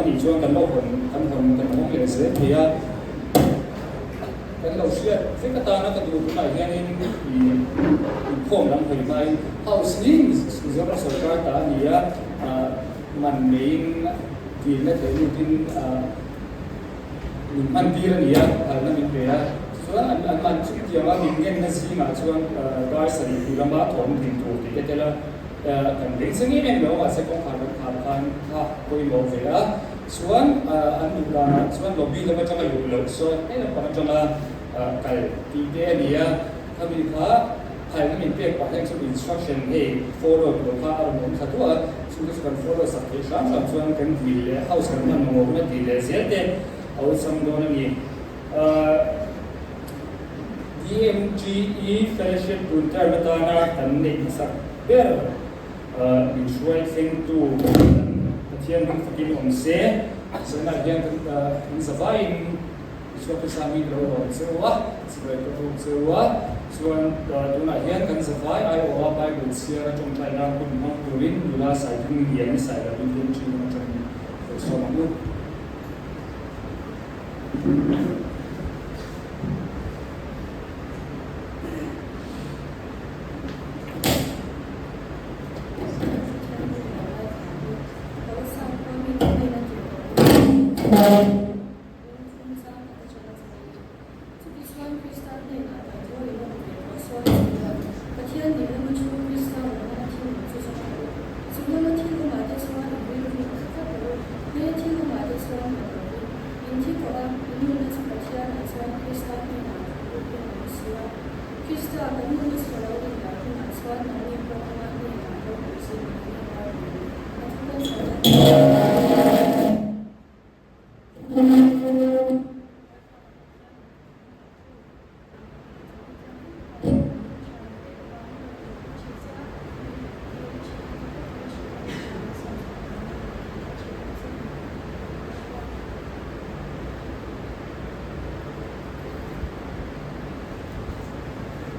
nih chuan kan lo hawn kan hawn kan hawng leh zel thei a. Kan lo hriat vek atana ka duh tunah hianin ih inkhawm lam hawi hmain House hi Mizoram sorkar ta a ni a, man neiin dilna theih lutin min hman tir a ni a, phalna min pe a. Chuan an an man chutianga min ngenna zingah chuan dar sarih hnu lama thawm din tur tih te tel a, kan bengchhe ngei em lo mahse kawngkhar kan khar khan kha pawimawh ve a. Chuan an duh danah chuan lobby lam atanga luh loh sawn he lampang atanga kal tih te a ni a, khami kha phalna min pek pah hian chuan instruction hei follow tur kha a rawn awm thla duah a, chungte chu kan follow sak theih hram hram chuan kan dil leh house kan hman mamawh huna dil leh zel te a awlsam dawn a ni. DMGE Fellowship tun term atana kan neih hmasak ber. Min hruai thlengtu kan Pathian hmang fakin awm se. Zanah hian kan zavaiin Isua Krista mi lo lawm che u a, chibai ka buk che u a. Chuan tunah hian kan zavai aiawha Bible chhiar a tawngtaina hun hmang turin nula Saithing Liani Sailovi hian ṭhin atangin lo sawm ang u. Krista kan nunna chhe lo inlar hunah chuan nangni pawh ama hnenah ropui zingah in inlar ve ni. A thu kan sawi a ni.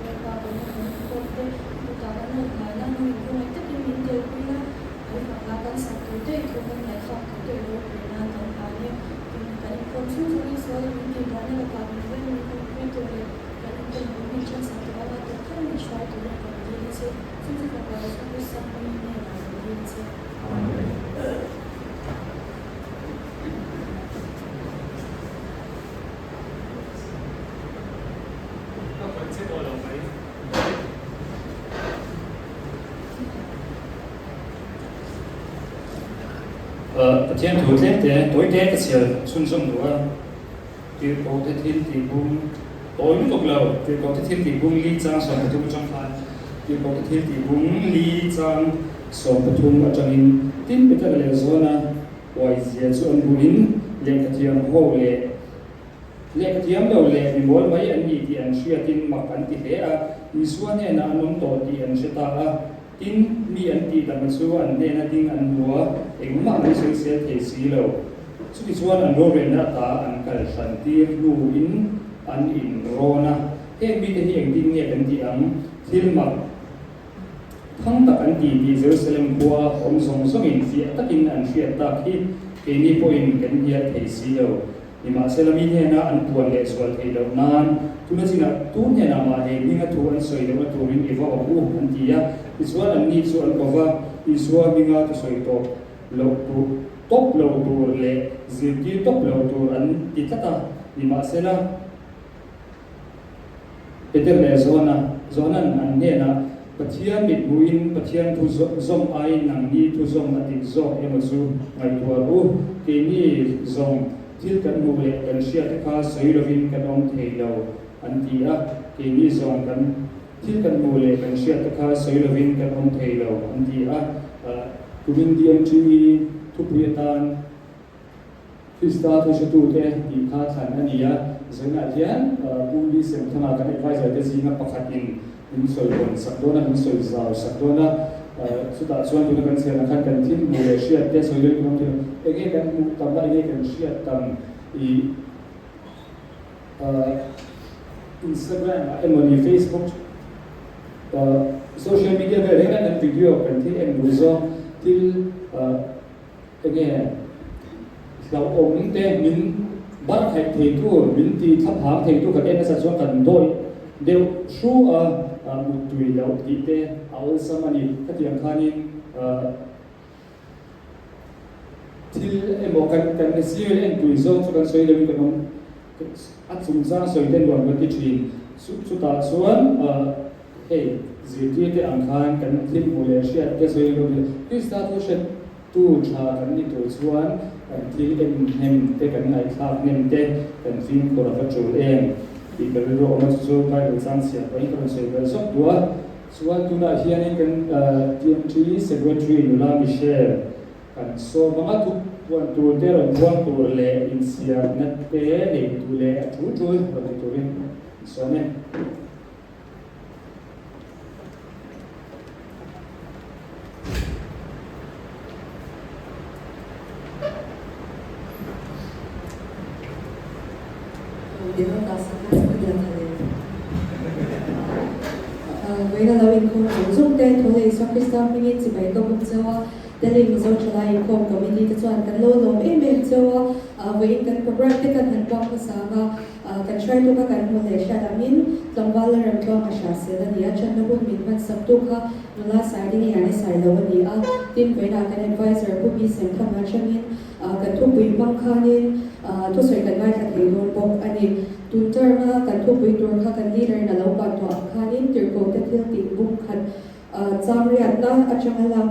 Lalpa kan rawn kawp te, chutah kan rawn ngai a, nung inkhawmai takin min telpui a, kan fak a, kan sak tur te, thu kan ngaihthlak tur te i ropui nan kan hlan e. Tin, kan inkhawm chhung chungin sual in min tih buaina lakah min veng min awmpui tur leh kan inkhawm bul min ṭhensak tur anga tawp thleng min hruai turin kan dil a che. Chu chu Fapa Isua Krista hmingin hnenah kan dil a che. Amen. Ka khawih che tawh lo mai. Pathian thu tlem te tawi te ka chhiar chhunzawm duh a, Tirhkoh te thil tih bung tawi lutuk lo, Tirhkoh te thil tih bung li chang 13 atang khan Tirhkoh te thil tih bung li chang 13 atangin tin Peter leh Johna Uaizia chu an buhin lehkhathiam ho leh lehkhathiam lo leh mi mawl mai an ni tih an hriatin mak an ti hle a, Isua hnenah an awm tawh tih an hre ta a. Tin, mi an tih dang chu an hnena ding an hmu a, engmah an sawisel thei si lo. Chutichuan an rorelna ata an kal hran tir hnuin an inrawn a, Heng mite hi engtin nge kan tih ang? Thil mak. Thang tak an ti tih Jerusalem khua awm zawng zawngin fiah takin an hriat tak hi keini pawhin kan hnial thei si lo. Nimahsela mi hnena an puan leh zual theih loh nan tuna chinah tu hnenah mah hei hminga thu an sawi lohna turin i va awm u an ti a. Tichuan anni chu an ko va, Isua hminga thusawi tawp loh tur tawp lo tur leh zirtir tawp lo tur an ti tlat a. Nimahsela. Peter leh Johana, Johanan an hnenah, Pathian mithmuhin Pathian thu zawm aiin nangni thu zawm a dik zawk emaw chu ngaihtuah u. Keini zawng thil kan hmuh leh kan hriat kha sawi lovin kan awm thei lo, an ti a. Keini zawng kan thil kan hmuh leh kan hriat kha sawi lovin kan awm thei lo, an ti a. Kumin DMGE thupui atan. Krista thuhretute tih kha thlan a ni a, zainah hian Pu Lee Semthanga kan advisor te zinga pakhatin min sawi hawn sak dawn a, min sawi zau sak dawn a, chutah chuan tuna kan chhiarna khan kan thil hmuh leh hriat te sawi dawn kan awm thei enge kan hmuh tam a, enge kan hriat tam i Instagram ah emawni Facebook social media vel hian kan video kan thil en duh zawng thil Enge hlauhawm te min barkhaih theitu, min ti thlaphang theitu kan en nasa chuan kan dawih deuh hru a, muttui loh tih te a awlsam a ni. Khatiang khanin thil emaw kan kan serial en tui zawng chu kan sawi loin kan awm a chungchang sawi te nuam kan ti thin. Chutah chuan hei zirtirte ang khan kan thil hmuh leh hriat te sawi loin Krista thu hriat Tu tha kan ni tur chuan kan thil en hnem te, kan ngaihthlak hnem te, kan fimkhur a va tul em tih ka rilru a awm a, chu chu Bible chang chhiah pahin ka rawn sawi belh zawk duh a. Chuan tunah hianin kan TMT Secretary nula Michelle kan sawm anga thu puan tur te rawn puang tur leh insiamna te nei tu leh a tul tul rawn ti turin an sawm e. Vawiina lo inkhawm zawng zawng te tho leh Isua Krista hmingin chibai ka bawk cheu a, Delhi Mizo Thalai Inkhawm Committee te chuan kan lo lawm em em cheu a, vawiin kan programme te kan han puak hmasa ang a. Kan hruaitu kha kan hmu leh hriat angin tlangval la rem tluang a hria sel a ni a, thatna hun min hman sak tu kha nula Saidingi hian i sai lo a ni a, tin vawiinah kan advisor Pu Bi Semtham atangin kan thupui hmang khanin thusawi kan ngaithla thei dawn bawk a ni. Tun term a kan thupui tur kha kan leader in a lo ban tawh ang khanin tirhkoh te thil tih bung khat changriatna atanga lak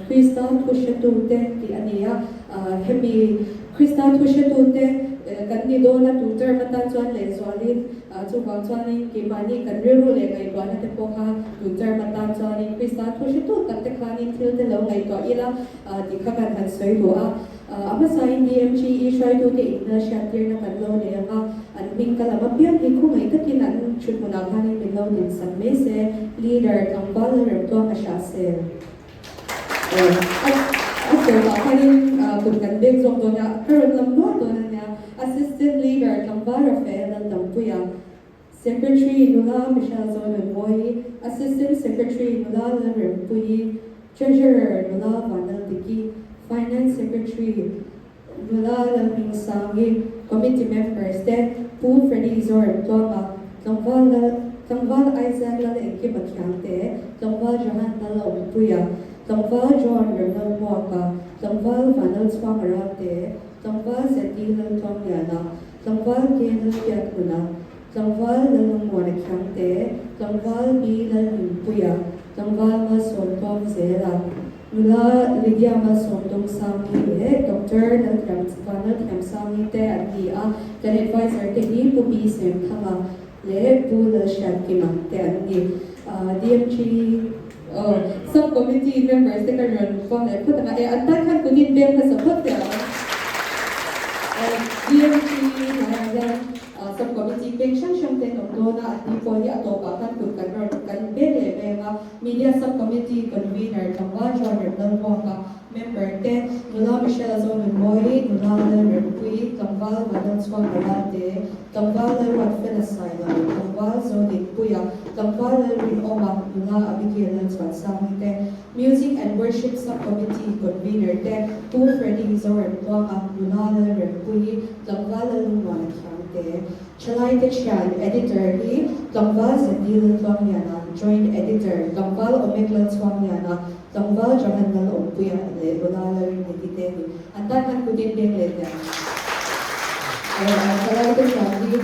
Krista thu hretute tih a ni a, hemi Krista thu hretute kan ni dawn a tu term atan chuan lehzualin chuvang chuanin keimahni kan rilru leh ngaihtuahna te pawh kha tu term atan chuanin Krista thu hretu tak te khanin thil te lo ngaihtuah ila tih kha kan han sawi duh a. A hmasain DMGE hruaitute inhmel hriattirna kan lo nei ang a, an hming ka lam apiang hi khawngaih takin an thuthmunah khanin min lo dinsak mai se, Leader tlangval la rem tuang a hria se. A tawpah khanin kut kan bek zawk dawn a, ka rawn lam nual dawn a nia. Assistant Leader tlangval Rafael Laltampuia, Secretary nula Michelle Zonunmawii, Assistant Secretary nula Lalrempuii, Treasurer nula Vanaldiki, Finance Secretary nula Lalhmingsangi, Committee members te Pu Freddy Zoremtluanga, Tlangval Lal Tlangval Isaac Lal Engkima Khiangte, Tlangval Johan Lalawmpuia, Tlangval John Remlalhmuaka, Tlangval Vanlalchhuanga Ralte, Tlangval ZD Laltluangliana, Tlangval K Lalpiakhuna, Tlangval Lalungmuana Khiangte, Tlangval B Lalnunpuia, Tlangval Malsawm Tuam Zela, Nula Lydia Malsawm Dawngsangi leh Doctor Lalthiam Vanlalthiamsangi te an ni a, kan adviser te hi Pu B Semthanga leh Pu Lalhriatkima te an ni. DMG Sub Committee members te ka rawn puang leh phawt ang a, e an tan khan kutin beng hmasa phawt teh ang. DMG hnuaiah hian Sub Committee peng hrang hrang te an awm dawn a, an ni pawh hi a tawpah khan kut kan rawn kan beng leh beng a. Media Sub Committee Convener Tlangval John Remlalhmuaka, Member te, Nula Michelle Zonunmawii, Nula Lalrempuii, Tlangval Vanlalchhuanga Ralte, Tlangval Lalruatfela Sailo, Tlangval Zodinpuia, Tlangval Lalrinawma, Nula Abigail Lalchhuansangi te, Music and Worship Sub Committee Convener te, Pu Freddy Zoremtluanga, Nula Lalrempuii, Tlangval Lalungmuana Khiangte, Thalaite Thian, Editor, hi Tlangval Zandi Laltluangliana, Joint Editor, Tlangval Omek Lalchhuangliana, Tlangval Johan Lalawmpuia leh Nula Lalrinliti te ni. An tan khan kutin beng leh teh ang. Thalaite Thian hi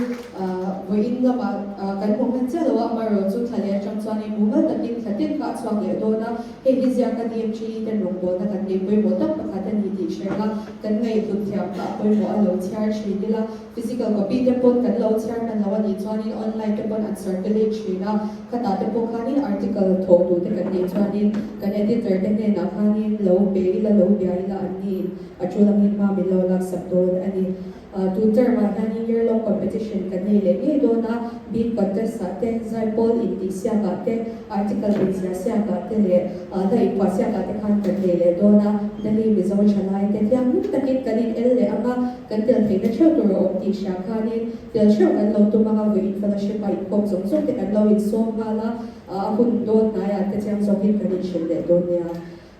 vawiin lamah kan hmu hman chiah lo a, amaherawhchu chu thla leh atang chuanin mumal takin thla tin kha a chhuak leh dawn a. Hei hi ziaka DMG ten rawngbawlna kan neih pawimawh tak pakhat a ni tih hre la, kan ngaihhlut thiam kha a pawimawh a lo chhiar thin ila. Physical copy te pawn kan lo chhiar hman lo a nih chuanin online te pawn an circulate thin a, khatah te pawh khanin article thawh duh te kan neih chuanin kan editor te hnenah khanin lo pe ila, lo bia ila an niin a tul angin hma min lo laksak dawn a ni. Tun term ah hianin year long competition kan nei leh ngei dawn a, beat contest ah te, zaipawl intih siak ah te, article inziah siak ah te leh hla inphuah siak ah te khan kan nei leh dawn a, Delhi Mizo thalai te thianghlim takin kan in el leh ang a, kan tel theihna theuh tur a awm tih hria khanin tel theuh kan lo tum ang a, vawiin fellowship a inkhawm zawng zawng te kan lo insawm nghal a, a hun dawn hnaiah te chiang zawkin kan inhrilh leh dawn nia.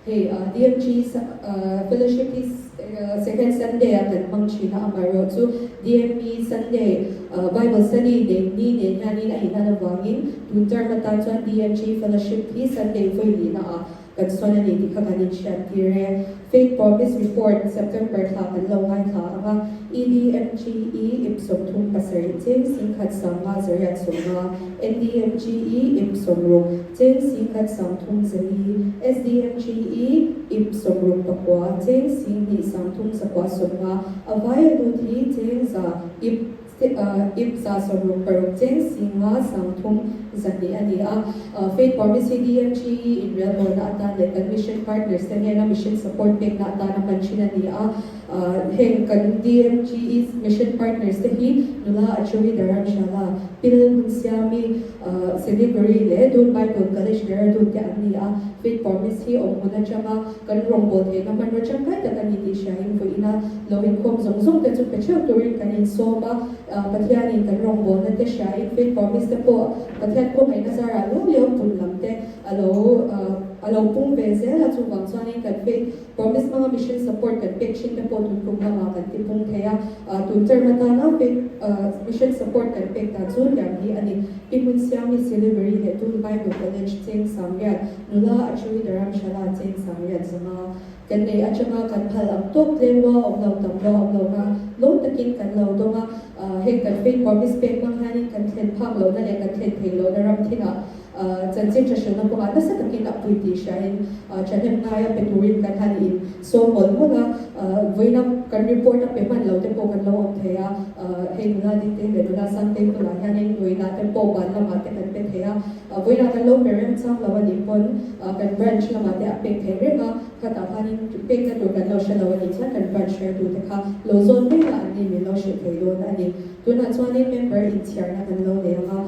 Hei DMG Fellowship hi Second Sunday ah kan hmang thin a, amaherawhchu DME Sunday Bible Study nei ni nen hianin a inhan avangin tun term atan chuan DMG Fellowship hi Sunday vawi lihna ah kan sawn a ni tih kha kan inhriattir e. Faith Promise Report September thla kan lo ngaithla ang a, EDMGE ip 37 cheng singkhat sanga zariat sawmnga, NDMGE ip 60 cheng singkhat sangthum zali, SDMGE ip 64 cheng singhnih sangthum zakua sawmnga, a vaia lut hi cheng za ip ip 166 cheng singa sangthum zahnih a ni a. Faith Promise hi DMGE inrelbawlna atan leh kan mission partners te hnena mission support pekna atana hman thin a ni a. Heng kan DMGE mission partners te hi nula Achewi Dharamshala, Pil Hmunsiami, Siliguri leh Doon Bible College Dehradun te an ni a. Faith Promise hi awm hmun atanga kan rawngbâwl theihna hmanraw tangkai tak a ni tih hriain vawiina lo inkhawm zawng zawng te chu pe theuh turin kan insawm a. Pathianin kan rawngbâwlna te hriain Faith Promise te pawh Pathian khawngaihna zarah liau liau pun lam te a lo a lo pung ve zel a, chuvang chuanin kan Faith Promise hmanga mission support kan pek thin te pawh tun kum lamah kan ti pung thei a, tun term atana pek mission support kan pek dan chu tiang hi a ni. Pi Hmunsiami Siliguri leh Tun Bible College cheng Sangriat nula Achewi Dharamshala cheng Sangriat zanga kan nei atanga kan phal ang tawk tlem lua awm lo tam lua awm lo kha lawm takin kan lo dawng a, heng kan faith promise pek hmang hianin kan thlen phak lohna leh kan thlen theih lohna ram thinah Chanchin tha hrilhna kawngah nasa takin a pui tih hriain thahnem ngaia pe turin kan han in sawm mawlh mawlh a, vawiina kan report a pe hman lo te pawh kan lo awm thei a, hei nula Dinte leh nula Sangtei bulah hianin vawiinah te pawh ban lamah te kan pe thei a, vawiinah kan lo pe remchang lo a nih pawn kan branch lamah te a pek theih reng a, khatah khanin pekna tur kan lo hre lo a nih chuan kan branch hruaitu te kha lo zawn mai a an ni min lo hrilh thei dawn a ni. Tunah chuanin member inchhiarna kan lo nei ang a.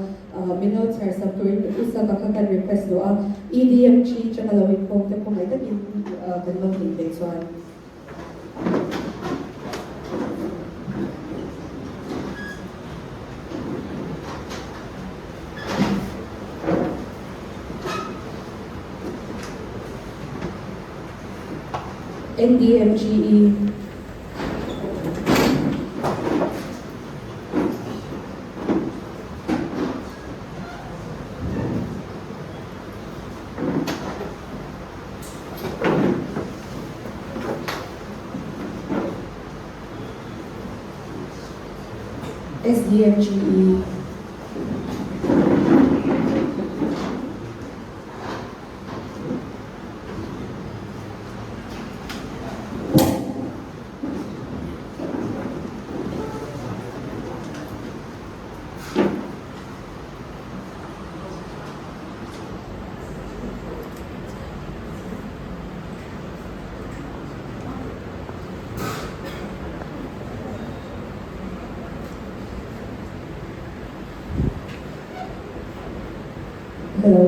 Min lo chhiar sak turin U Saka kha kan request duh a, EDMG changa lo inkhawm te khawngaih takin kan lo nih ve chuan. NDMGE. SDMGE. Hello.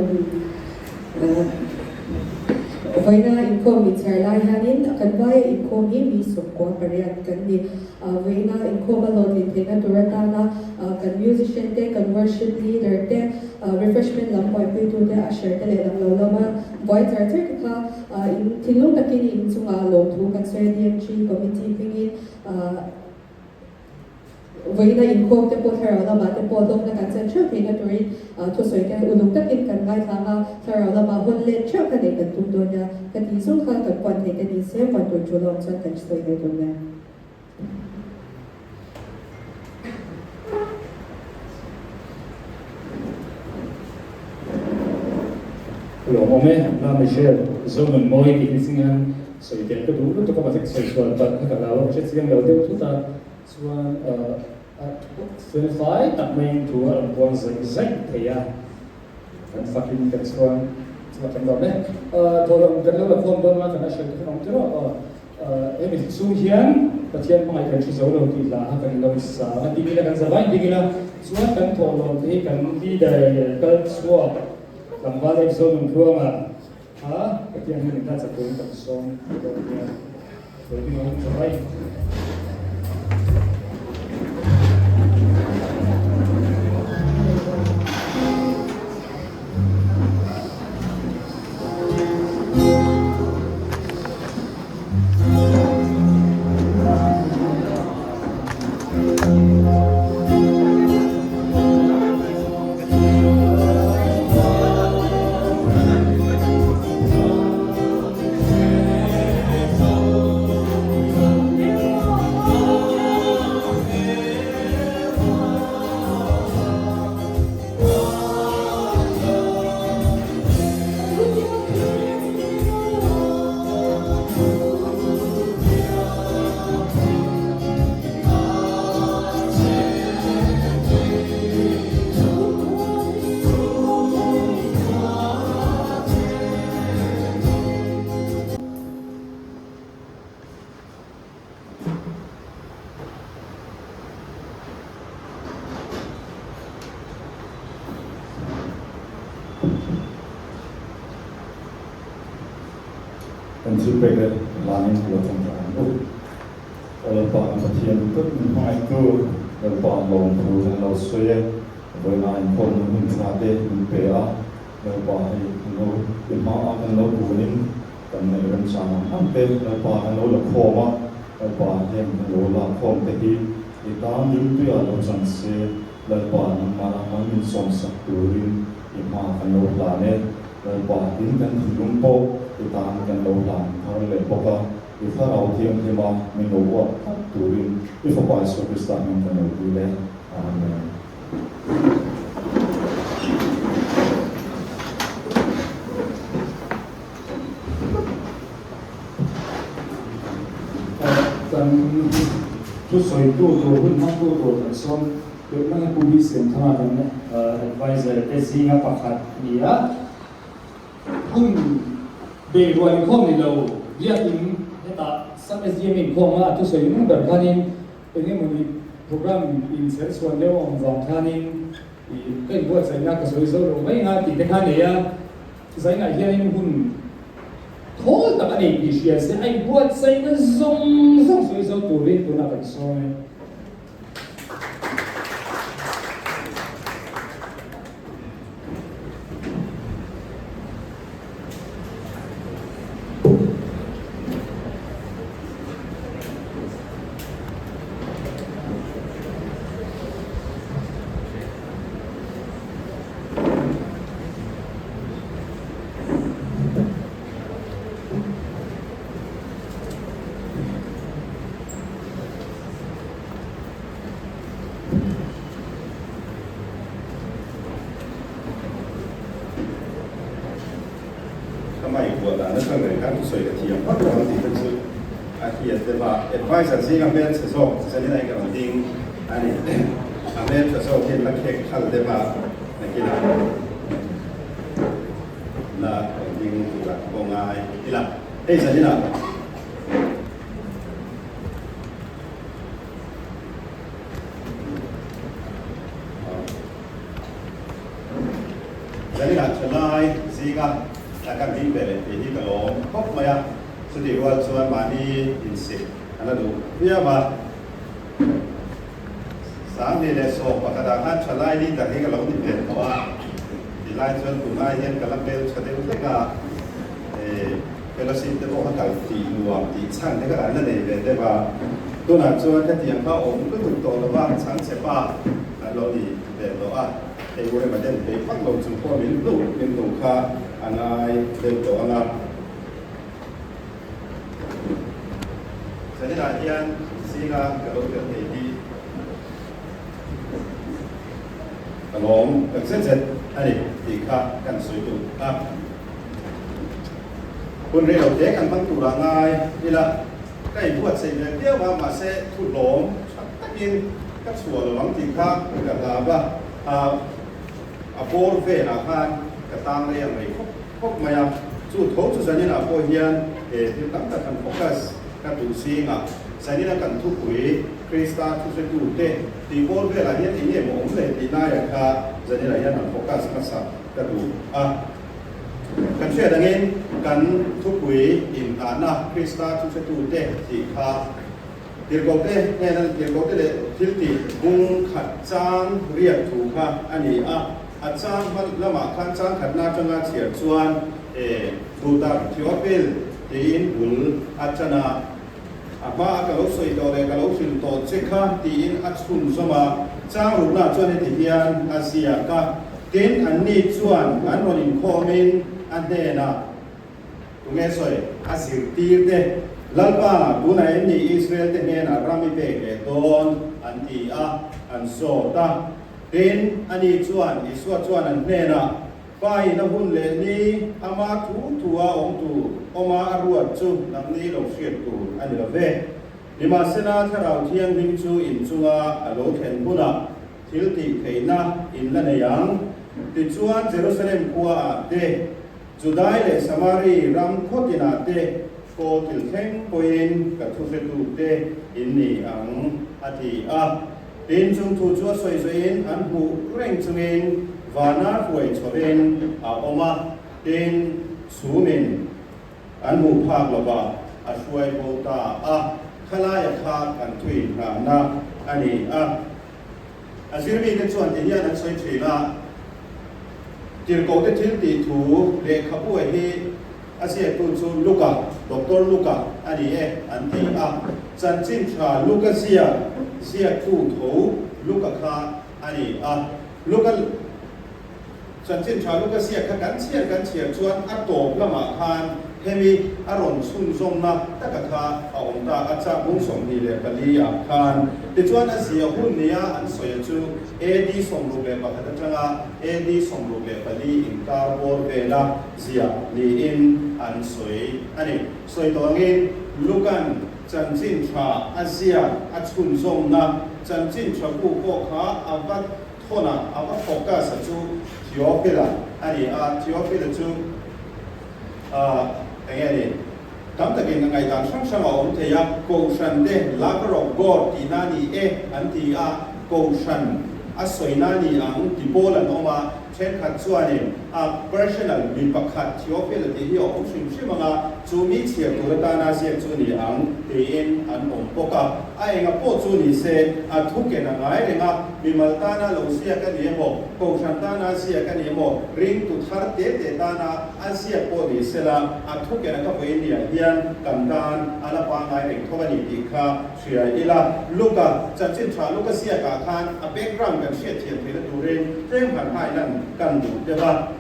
Vawiina inkhawm inchhiar lai hianin kan vaia inkhawm hi mi 98 kan ni. Vawiina inkhawm a hlawhtlin theihna tur atana kan musician te, kan worship leader te, refreshment lam buaipuitu te, usher te leh dang lo lama buai char char te kha in thinlung takin in chungah lawmthu kan sawi a, DMG committee hmingin. Vawiina inkhawm te pawh thlarau lamah te pawh hlawkna kan chan theuh theihna turin thusawi te uluk takin kan ngaithlang a, thlarau lamah hawn let theuh kha neih kan tum dawn nia. Ka tih zawng kha kan puan theih te ni se, puan tur thu lawm chuan kan sawi leh dawn nia. Lawmawm e, Na Michelle, Zonunmawi tih hi ching hian Sawi tel ka duh lutuk a mahse ka sawi sual palh kha ka hlau a, ka hre chiang lo deuh thut a, chuan fel fai tak maiin thu a rawn puang zaih zaih thei a, kan fakin kan chhuang chuan kan lawm e. Thawhlawm kan lo la khawm dawn a, kan a hriat te khan awm tiraw aw, hemi chhung hian Pathian hmangaih kan hre zo lo tih hla kha kan lo sa a, ding ila kan za vain ding ila, chuan kan thawhlawm te hi kan leader kal chhuak tlangval Exo Nunthluanga, A, Pathian hian engah chak turin kan sawm dawn nia. Sawi ding ang tha mai. thilpek te hlanin lo tawngtai ang u. Aw Lalpa kan Pathian duh tak min hmangaihtu Lalpa lawmthu kan lo sawi e. Vawiinah inkhawmna hun tha te min pe a, Lalpa hei kan lo i hma a kan lo bunin kan neih remchang ang ang te Lalpa kan lo la khawm a, Lalpa hian kan lo lak khawm te hi i tan rimtuia lo chan se, Lalpa nangmah nangmah min sawmsak turin i hma kan lo hlan e. Lalpa tin kan thinlung pawh i tan kan lo hlan thar leh bawk a, i thlarau thianghlim a min lo uap tlat turin i Fapa Isua Krista hming kan lo dil e. Amen. Kan thusawitu tur hun hmangtu tur kan sawm deuh mai a, Pu Bi Siamthanga kan adviser te zinga pakhat a ni a, hun bei rual inkhawm ni lo biakin hetah Sub SDM inkhawm a thusawi nung ber khanin eng emawni program inchher chhuan deuh a awm vang khanin ih ka inbuatsaihna ka sawi zo lo mai anga tih te kha a nei a. Zainah hianin hun thawl tak a nei tih hria se a inbuatsaihna zawng zawng sawi zo turin tunah kan sawm e. Ka mai buah dan atang reng khan thusawi ka thiam vak lo ang tih te chu a hriat deuh a, adviser zinga hmelchhe zawk zanin a inrawn ding a ni. A hmeltha zawk hian la khek khal deuh a, nakinah la rawn ding turah ka pawh ngai ila. Hei zaninah Zaninah thalai zinga kan ding ve leh tih hi ka lawm khawp mai a, chutih rual chuan mahni insik a la duh viau a. Sangni leh sawm pakhatah khan thalai leader hi ka lo ni ve tawh a, tilai chuan tunlai hian ka la hmel tha deuh hlek a, fellowship te pawh ka kal tih nuam tih chhan te ka la la nei ve deuh a, tunah chuan hetiang kha awm lutuk tawh lova chhangchhe pa an lo ni ve tawh a, hei u rema den peih vak lo chung pawh min hnuh min hnuh kha a ngai deuh tawh ang a. Zaninah hian zinga ka lo tel thei hi ka lawm tak zet zet a ni tih kha kan sawi duh a. Hun rei lo te kan hmang turah ngai ila ka inbuatsaih ve viau a, mahse thu hlawm tha takin ka chhuah lo ang tih kha ka hlau a, a bawr velah khan ka tang rei ang rei khawp. Khawp mai a, chu tho chu zaninah pawh hian he thil tam tak kan focus ka duh zingah zanina kan thupui Krista thufetute tih bawr velah hian eng nge maw awm leh tih laiah kha zaninah hian han focus hmasa ka duh a. Kan hriat angin kan thupui inngahna Krista thufetute tih kha Tirhkohte hnena tirhkohte leh thiltih bung khat chang riat thu kha a ni a. A chang hma lamah khan chang khatna atanga chhiar chuan e Duhtak Theophil tiin bul a tan a. A hma a ka lo sawi tawh leh ka lo hrilh tawh che kha tiin a chhunzawm a. Chang ruknaah chuan heti hian a ziak a, Tin, anni chuan an rawn inkhawmin a hnenah, Tunge sawi? A zirtir te, Lalpa, tunah em ni Israel te hnenah ram i pek leh dawn? an ti a, an zawt a. Tin, ani chuan, Isua chuan an hnenah, Pa in a hun leh ni, ama thu thua awm tur, awma a ruat chu nangni lo hriat tur a ni lo ve. Nimahsela, Thlarau Thianghlim chu in chunga a lo thlen hunah thil tih theihna in la nei ang. Tichuan, Jerusalem khuaah te, Judai leh Samari ram khaw tinah te kaw thil thleng pawhin ka thuhretute in ni ang, a ti a. Tin, chung thu chu a sawi zuiin an hmuh reng chungin vana hruai chhovin a awm a, tin, chhumin. An hmuh phak lova a hruai bo ta a, khalaia kha kan thui nghahna a ni a. A zirmite chuan ti hian an sawi thin a, Tirhkohte thil tih thu lehkhabu a hi a ziaktu chu Luka, Doctor Luka a ni e an ti a. Chanchin tha Luka ziak ziaktu tho Luka kha a ni a. Luka Chanchin tha Luka ziak kha kan chhiar kan chhiar chuan a tawp lamah khan hemi a rawn chhunzawmna taka kha a awm ta a, chak bung 24 ah khan. Tichuan a zia hun nia an sawi a chu AD 61 atanga AD 64 inkar bawr vela zia niin an sawi a ni. Sawi tawh angin Lukan chanchin tha a ziak a chhunzawmna chanchin tha bu pawh kha a va Thawn-a a va focus a chu Theophil-a a ni a, Theophil-a chu eng nge ni, tam takin a ngaihdan hrang hrang a awm thei a, Kohhran te Lover of God tihna a ni e an ti a, Kohhran a sawina a ni ang ti pawl an awm a, thenkhat chuanin a personal mi pakhat Theophil-a tih hi a awm hrim hrim ang a, chu mi chhiar tur atana ziak chu a ni ang tiin an awm bawk a. A enga pawh chu ni se, a thu ken a ngai reng a, mimal tana lo ziak a ni emaw, kohhran tana ziak a ni emaw, ringtu thar te te tana a ziak pawh ni se la, a thu ken a ka vawiin niah hian kan tan a la pangngai reng tho a ni tih kha hria ila. Luka, chanchin tha Luka ziakah khan a background kan hriatthiam theihna turin tlem han hailan kan duh deuh a.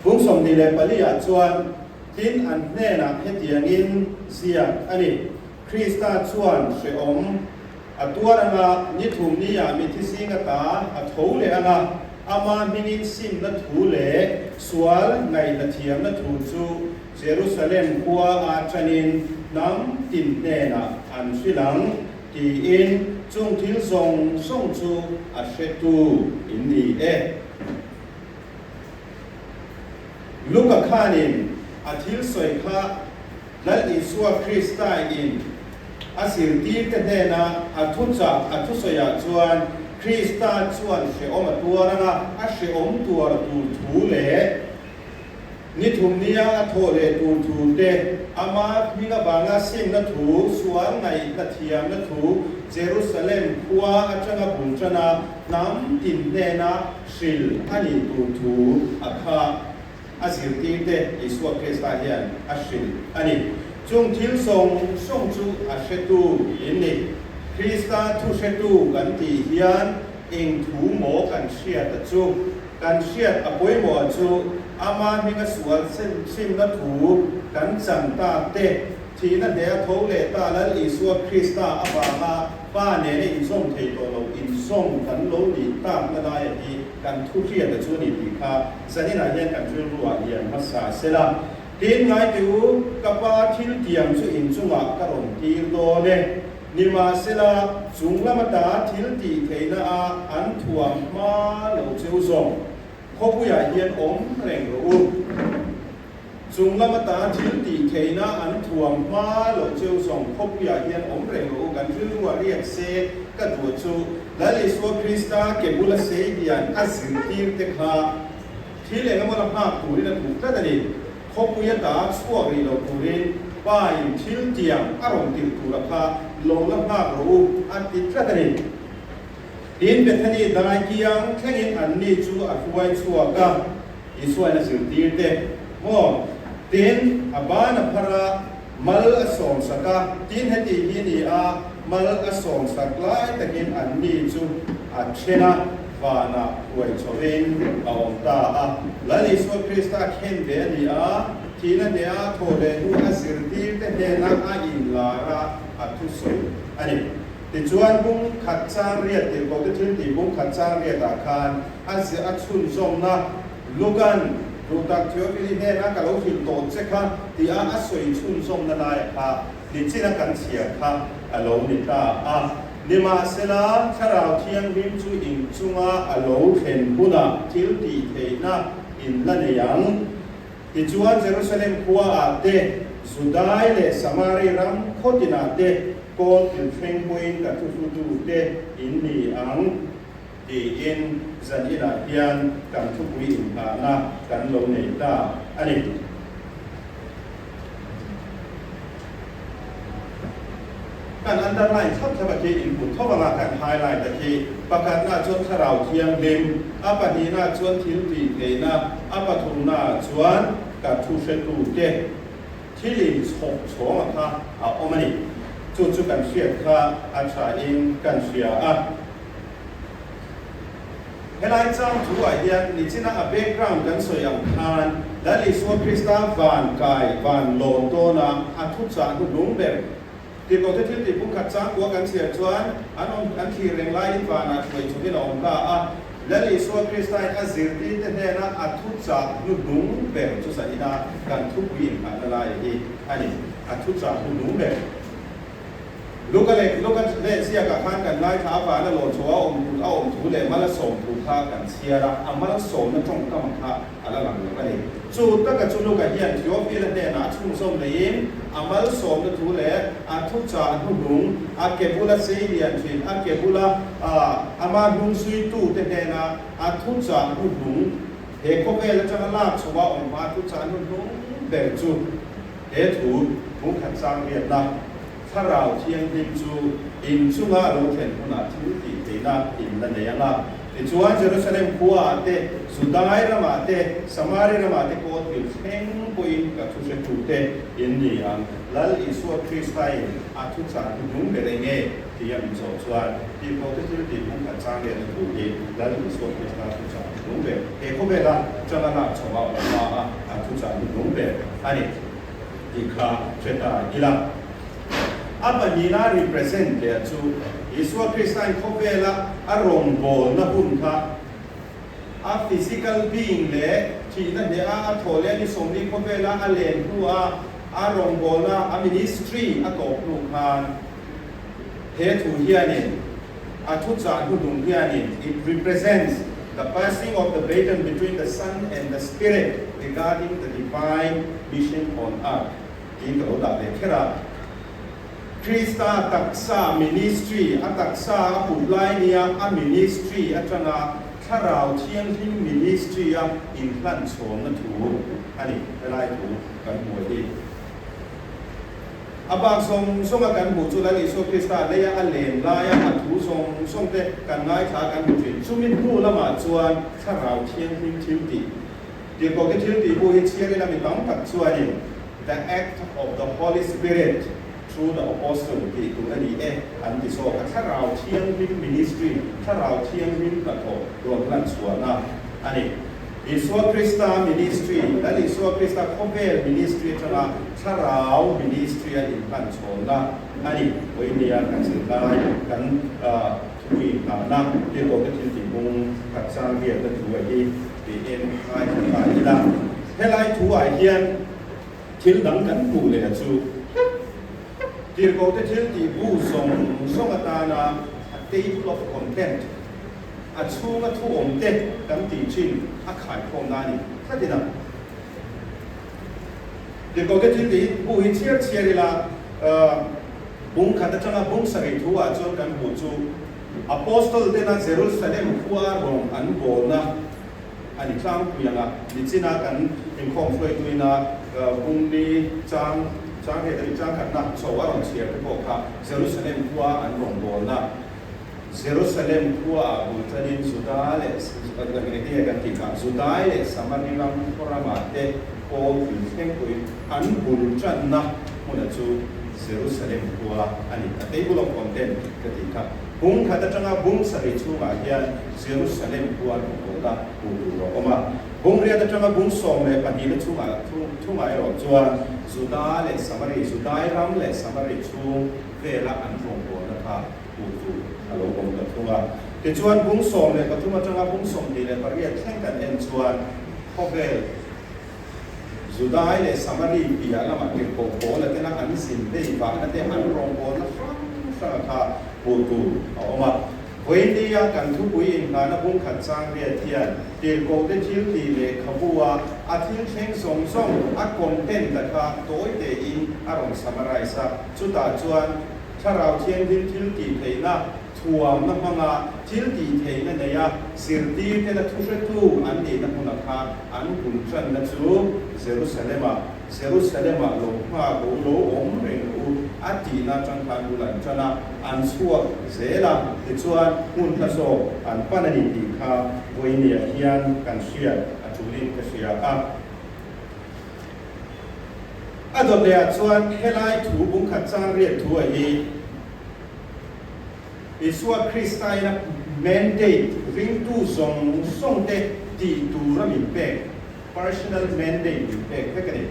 Bung 24 ah chuan tin an hnenah hetiangin ziak a ni. Krista chuan hrehawm a tuar anga ni thum niah mithi zing ata a tho leh anga ama hmingin simna thu leh sual ngaihna thiamna thu chu Jerusalem khua a tanin hnam tin hnenah an hrilh ang tiin chung thil zawng zawng chu a hretu in ni e. Luka khanin a thil sawi kha Lal Isua Krista in a zirtirte hnena a thuchah a thusawiah chuan Krista chuan hrehawm a tuar anga a hrehawm tuar tur thu leh ni thum nia a thawh leh tur thu te, ama hming avanga simna thu, sual ngaihna thiamna thu Jerusalem khua atanga bul tana hnam tin hnena hril a nih tur thu a kha. A zirtirte Isua Krista hian a hrilh a ni. Chung thil zawng zawng chu a hretu in ni. Krista thu hretu kan tih hian eng thu maw kan hriat a chu? Kan hriat a pawimawh a chu ama hminga sual simna thu kan chan ta te, thihna hneh a tho leh ta Lal Isua Krista avanga Pa nena inzawm thei tawh lo inzawm kan lo nih takna laia hi kan thu hriat a chu a ni tih kha Zaninah hian kan rilruah lian hmasa sela, Tin ngai teh u, ka pa thil tiam chu inchungah ka rawn tir dawn e. Nimahsela, chung lam ata thil tih theihna a an thuam hma lo cheu zawng khawpuiah hian awm reng rawh u. Chung lam ata thil tih theihna an thuam hma lo cheu zawng khawpuiah hian awm reng rawh u, kan rilruah riak se ka duh chu Lal Isua Krista ke bula sei hian a zirtir te kha thil eng emaw la nghak turin a duh tlat a ni. Khawpui ata chhuak rih lo turin Pa in thil tiang a rawn tirh tura kha lo la nghak rawh u a ti tlat a ni. Tin, Bethany dai kiang thlengin anni chu a hruai chhuak a, Isuain a zirtir te maw? Tin, a ban a phar a, mal a sawm sak a, tin heti hi ni a, mal a sawm sak lai takin anni chu a then a, vanah huai chhovin a awm ta a. Lal Isua Krista khen ve a ni a, thihna hneha thawh leh hnu a zirtir te hnena a inlar a, a thusawi a ni. Tichuan, bung khat chang riat tirhkohte thil tih bung khat chang riatah khan a ziah a chhunzawmna Lukan duhtak Theophili hnena ka lo hrilh tawh che kha tia a sawi chhunzawmna laia kha nichina kan chhiar kha a lo ni ta a. Nimahsela, Thlarau Thianghlim chu inchunga a lo thlen hunah thil tih theihna in la nei ang. Tichuan, Jerusalem khuaah te, Judai leh Samari ram khaw tinah te kawl thil thleng pawhin ka thuhlutute in ni ang, tiin zan inah hian kan thupui inghahna kan lo nei ta a ni. Kan underline thlap thlap a khi in hmu tho anga kan highlight a khi. Pakhatna chuan Thlarau Thianghlim, a pahnihna chuan thil tih theihna, a pathumna chuan ka thu hretute thil in chhawp chhawng a kha a awm a ni. Chu chu kan hriat kha a tha in kan hria a. Helai chang thu ah hian nichina a background kan sawi ang khan Lal Isua Krista van kai van lawn dawn a a thuchah hnuhnung ber Tirhkohte thil tih pumkhat changkua kan chhiar chuan an awm an thlir reng laiin vanah hruai chhukin a awm ta a. Lal Isua Kristain a zirtirte hnena a thuchah hnuhnung ber chu zaina kan thupui inngahna lai hi a ni. A thuchah hnuhnung ber. Luka leh Luka leh ziakah khan kan ngaithla a vana lawn chho a awm a awm thu leh mal a sawm thu kha kan chhiar a, a malsawmna tawngkam kha a la lang lo a ni. Chu taka chu Luka hian Theophil-a hnenah a chhunzawm neiin a malsawmna thu leh a thuchah hnuhnung, a ke bula sei lian thin, a ke bula ama hnungzuitute hnena a thuchah hnuhnung, he khawvel atanga lak chhoa awm hma thuchah hnuhnung ber chu he thu phungkhat chang riatna Thlarau Thianghlim chu in chunga a lo thlen hunah thil tih theihna in la nei ang a. Tichuan, Jerusalem khuaah te, Judai ramah te, Samari ramah te pawh thil thleng pawhin ka thu hretute in ni ang. Lal Isua Kristain a thuchah hnuhnung ber eng nge? tia min zawh chuan, Tihpawhte thil tih pumkhat chang leh na thu hi Lal Isua Krista thuchah hnuhnung ber, he khawvela changa lak chho a awm hma a a thuchah hnuhnung ber a ni. Tih kha hre ta ila. A pahnihna represent leh chu Isua Kristain khawvela a rawngbawlna hun kha a physical being leh thihna hneha a thawh leh a ni sawmli khawvela a len hnua a rawngbawlna a ministry a tawp hnu khan he thu hianin a thuchah hnuhnung hianin it represents the passing of the baton between the Son and the Spirit regarding the divine mission on earth tiin ka lo dah ve kher a. Krista taksa ministry, a taksa a put lai nia a ministry atanga Thlarau Thianghlim ministry a inhlan chhawnna thu a ni, helai thu kan hmu hi. A bak zawng zawnga kan hmuh chu Lal Isua Krista leia a len laia a thu zawng zawng te kan ngaithla kan hmu thin. Chumi hnu lamah chuan Thlarau Thianghlim thil tih, Tirhkohte thil tih pawh hi chhiar ila mi tam tak chuanin The Act of the Holy Spirit through the Apostle tih tur a ni e an ti zawk a. Thlarau Thianghlim Ministry, Thlarau Thianghlim hnathawh rawn lan chhuahna a ni. Isua Krista Ministry, Lal Isua Krista khawvel ministry atanga Thlarau ministry a inhlan chhawnna a ni. Vawinia kan zirlai kan thupui inngahna tirhkohte thil tih bung khat chang riatna thu a hi tiin ngaithla ta ila. Helai thu ah hian thil dang kan hmuh leh a chu tirhkohte thil tih bu zawng zawng atana a table of content, A chhunga thu awm te kan tih thin a khaikhawmna a ni tlat in a. Tirhkohte thil tih hi bu hi chhiar chhiar ila, bung khat atanga bung sarih thu ah chuan kan hmuh chu Apostle tena Jerusalem khua rawng an bawlna a ni tlangpui ang a. Nichina kan inkhawm hruaituina bung ni chang chang riat a ni chang khatna chho a rawn chhiar te pawh kha Jerusalem khua an rawn bawlna Jerusalem khua ah bul tanin Juda leh enge kan tih kha Judai leh Samari ram khaw ramah te Paul thil thleng pawhin an bul tanna hmuna chu Jerusalem khua a ni. A table of content ka tih kha bung khat atanga bung sarih chhungah hian Jerusalem khua an awm a, hmuh tur a awm a. Bung riat atanga bung 12 na chhungah thungah erawh chuan Juda leh Samari, Judai ram leh Samari chhung vela an rawngbawlna kha hmuh tur a lo awm ta thung a. Tichuan, bung 13 atanga bung 28 thleng kan en chuan khawvel Judai leh Samari piah lamah tirhkoh pawl a tena an zin vei vahna te an rawngbawlna hrang hranga kha hmuh tur a awm a. Vawinia kan thupui inngahna bung khat chang riat hian tirhkohte thil tih lehkhabu a a thil thleng zawng zawng a content a kha tawi tein a rawn summarize a. Chutah chuan Thlarau Thianghlim thil tih theihna, thuamna hmanga thil tih theihna neia zirtirtena thuhretu an nihna hmunah kha an bul tanna chu Jerusalem-ah. Jerusalem-ah lo nghak rawh u, lo awm reng rawh u, a tihna atang khan bul an tan a, an chhuak zel a, tichuan hmun hla zawk an pan a ni tih kha vawinia hian kan hriat a tulin ka hria a. A dawt lehah chuan helai thu bungkhat chang riat thu a hi Isua Krista in a mandate ringtu zawng zawng te tih tura min pek, personal mandate min pek vek a ni.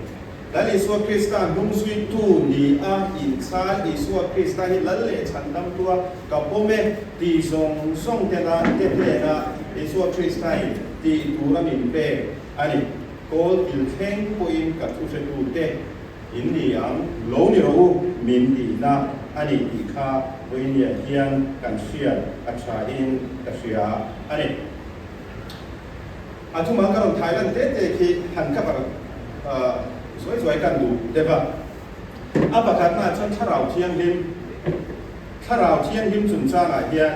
Lal Isua Krista hnungzuitu ni a inchhal Isua Krista hi Lal leh Chhandamtua ka pawm e tih zawng zawng te nan te hnena Isua Krista in tih tura min pek a ni. Kawl kil thleng pawhin ka thuhretute in ni ang, lo ni rawh u min tihna a ni tih kha vawinia hian kan hriat a thain ka hria a ni. A thuma ka rawn thai lan te te khi han cover zuai zuai kan duh deuh a. A pakhatnaah chuan Thlarau Thianghlim, Thlarau Thianghlim chungchangah hian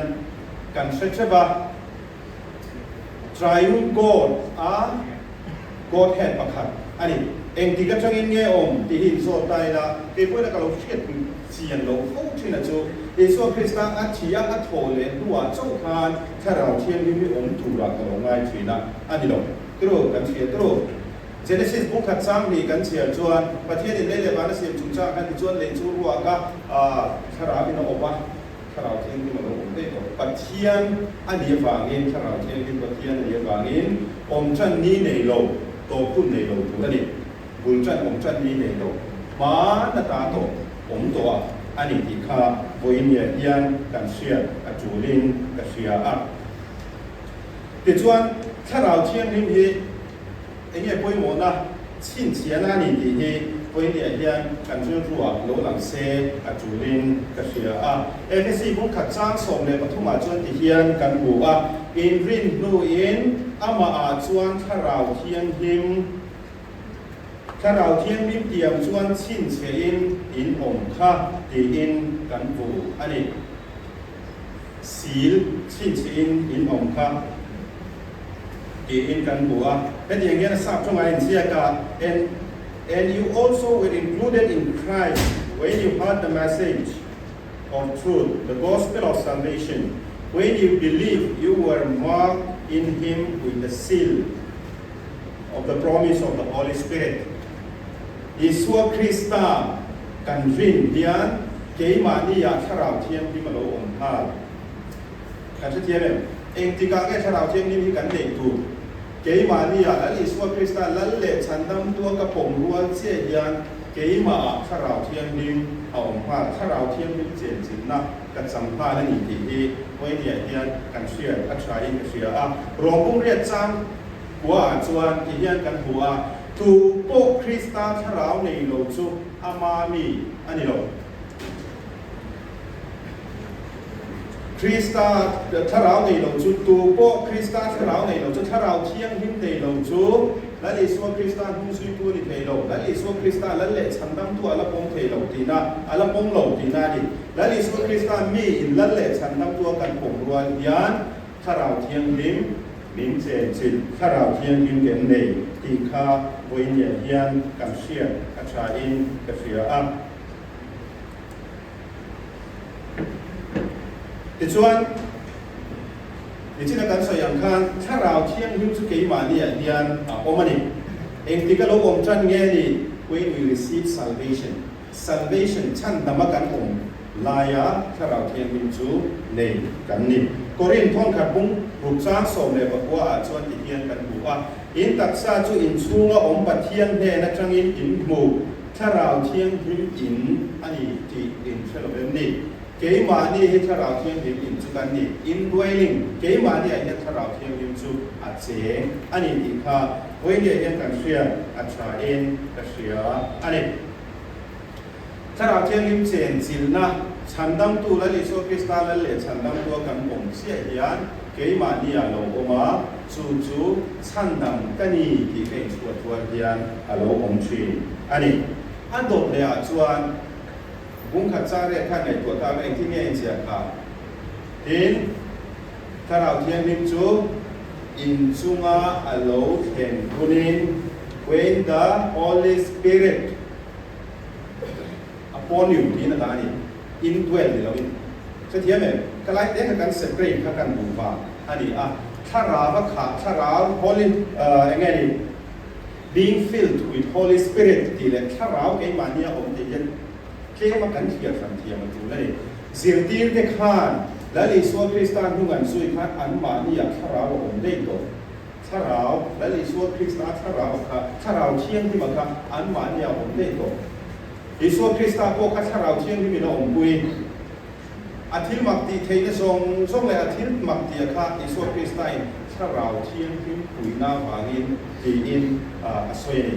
kan hre theuh a. Triune God a Godhead pakhat a ni. Engtik atangin nge awm tih hi inzawt ta ila, kei pawhin a ka lo hriat chian loh fo thin a chu, Isua Krista a thi a a thawh leh hnuah chauh khan Thlarau Thianghlim hi awm turah ka lo ngai thin a, a ni lo. Turu, kan hria turu. Genesis bung khat chang hnih kan chhiar chuan Pathianin lei leh van a siam chungchang khan tichuan lei chu ruak a, Thlarauin a awp a. Thlarau Thianghlim a lo awm daih tawh. Pathian a nih avangin, Thlarau Thianghlim Pathian a nih avangin awm tan ni nei lo, tawp hun nei lo tur a ni. Bul tan awm tan ni nei lo, hma na ta tawh awm tawh a a ni tih kha vawinia hian kan hriat a tulin ka hria a. Tichuan, Thlarau Thianghlim hi Eng nge pawimawhna chhinchhiahna a ni tih hi pawimawh hian kan rilruah lo lang se a tulin ka hria a. Efesi bungkhat chang 13 ah chuan ti hian kan hmu a, Inrin hnuin amahah chuan Thlarau Thianghlim, Thlarau Thianghlim tiang chuan chhinchhiahin in awm kha tiin kan hmu a ni. Sil chhinchhiahin in awm kha. Tiin kan hmu a. Hetiang hian a sap chungah inziak a, And and you also were included in Christ when you heard the message of truth, the gospel of salvation. When you believed, you were marked in him with the seal of the promise of the Holy Spirit. Isua Krista kan rin hian keimahniah Thlarau Thianghlim a lo awm nghal. Kan hrethiam em? Engtikah nge Thlarau Thianghlim hi kan neih tur? Keimahniah Lal Isua Krista Lal leh Chhandamtua ka pawm rual chiah hian keimahah Thlarau Thianghlim a awm nghal. Thlarau Thianghlim chenchilhna ka chang nghal a ni tih hi Vawinia hian kan hriat a thain ka hria a. Rawng pumriat chang kuaah chuan ti hian kan hmu a, Tu pawh Krista Thlarau nei lo chu ama mi a ni lo. Krista Thlarau nei lo chu, tu pawh Krista Thlarau nei lo chu, Thlarau Thianghlim nei lo chu, Lal Isua Krista hnungzuitu a ni thei lo, Lal Isua Krista Lal leh Chhandamtu a la pawm thei lo tihna, a la pawm lo tihna a ni. Lal Isua Krista mi in Lal leh Chhandamtu a kan pawm rual hian Thlarau Thianghlim min chenchilh, Thlarau Thianghlim kan nei tih kha vawiin hian kan hriat a thain ka hria a. Tichuan, nichina kan sawi ang khan Thlarau Thianghlim chu keimahniah hian a awm a ni. Engtik a lo awm tan nge ni? When we receive salvation. Salvation chhandama kan awm laia Thlarau Thianghlim chu nei kan ni. Korinth thawnkhat bung ruk chang 19 ah chuan ti hian kan hmu a, In taksa chu inchhunga awm Pathian hnen atangin in hmu. Thlarau Thianghlim in a ni tih in hre lo em ni? Keimahni hi Thlarau Thianghlim in chu kan ni. Indwelling, keimahni ah hian Thlarau Thianghlim chu a cheng a ni tih kha vawinia hian kan hriat a tha in ka hria a ni. Thlarau Thianghlim chen chilhna, Chhandamtu Lal Isua Krista Lal leh Chhandamtua kan awm chiah hian keimahni ah lo awm a, chu chu chhandam ka ni tih ka inchhuah thual hian a lo awm thin a ni. A dawt leh ah chuan bungkhat chang riat khan ngaihtuah ta anga engtin nge a inziah kha? Tin, Thlarau Thianghlim chu inchunga a lo thlen hunin. When the Holy Spirit upon you tiin a dah a ni. Indwell ni loin. Hrethiam em? Ka lai te kha kan separate kha kan duh vang a ni a. Thlarau a khah, thlarau, Holy, eng nge ni? Being filled with Holy Spirit tih leh thlarau keimahnia awm tih hian tlema kan thliar hran thiam a tul a ni. Zirtirte khan Lal Isua Krista hnung an zui khan anmahnia thlarau a awm daih tawh. Thlarau, Lal Isua Krista thlarau kha, Thlarau Thianghlima kha anmahnia awm daih tawh. Isua Krista pawh kha Thlarau Thianghlimin a awmpui. A thil mak tih theihna zawng zawng leh a thil mak tih a kha Isua Kristain Thlarau Thianghlim puihna avangin tiin a sawi a ni.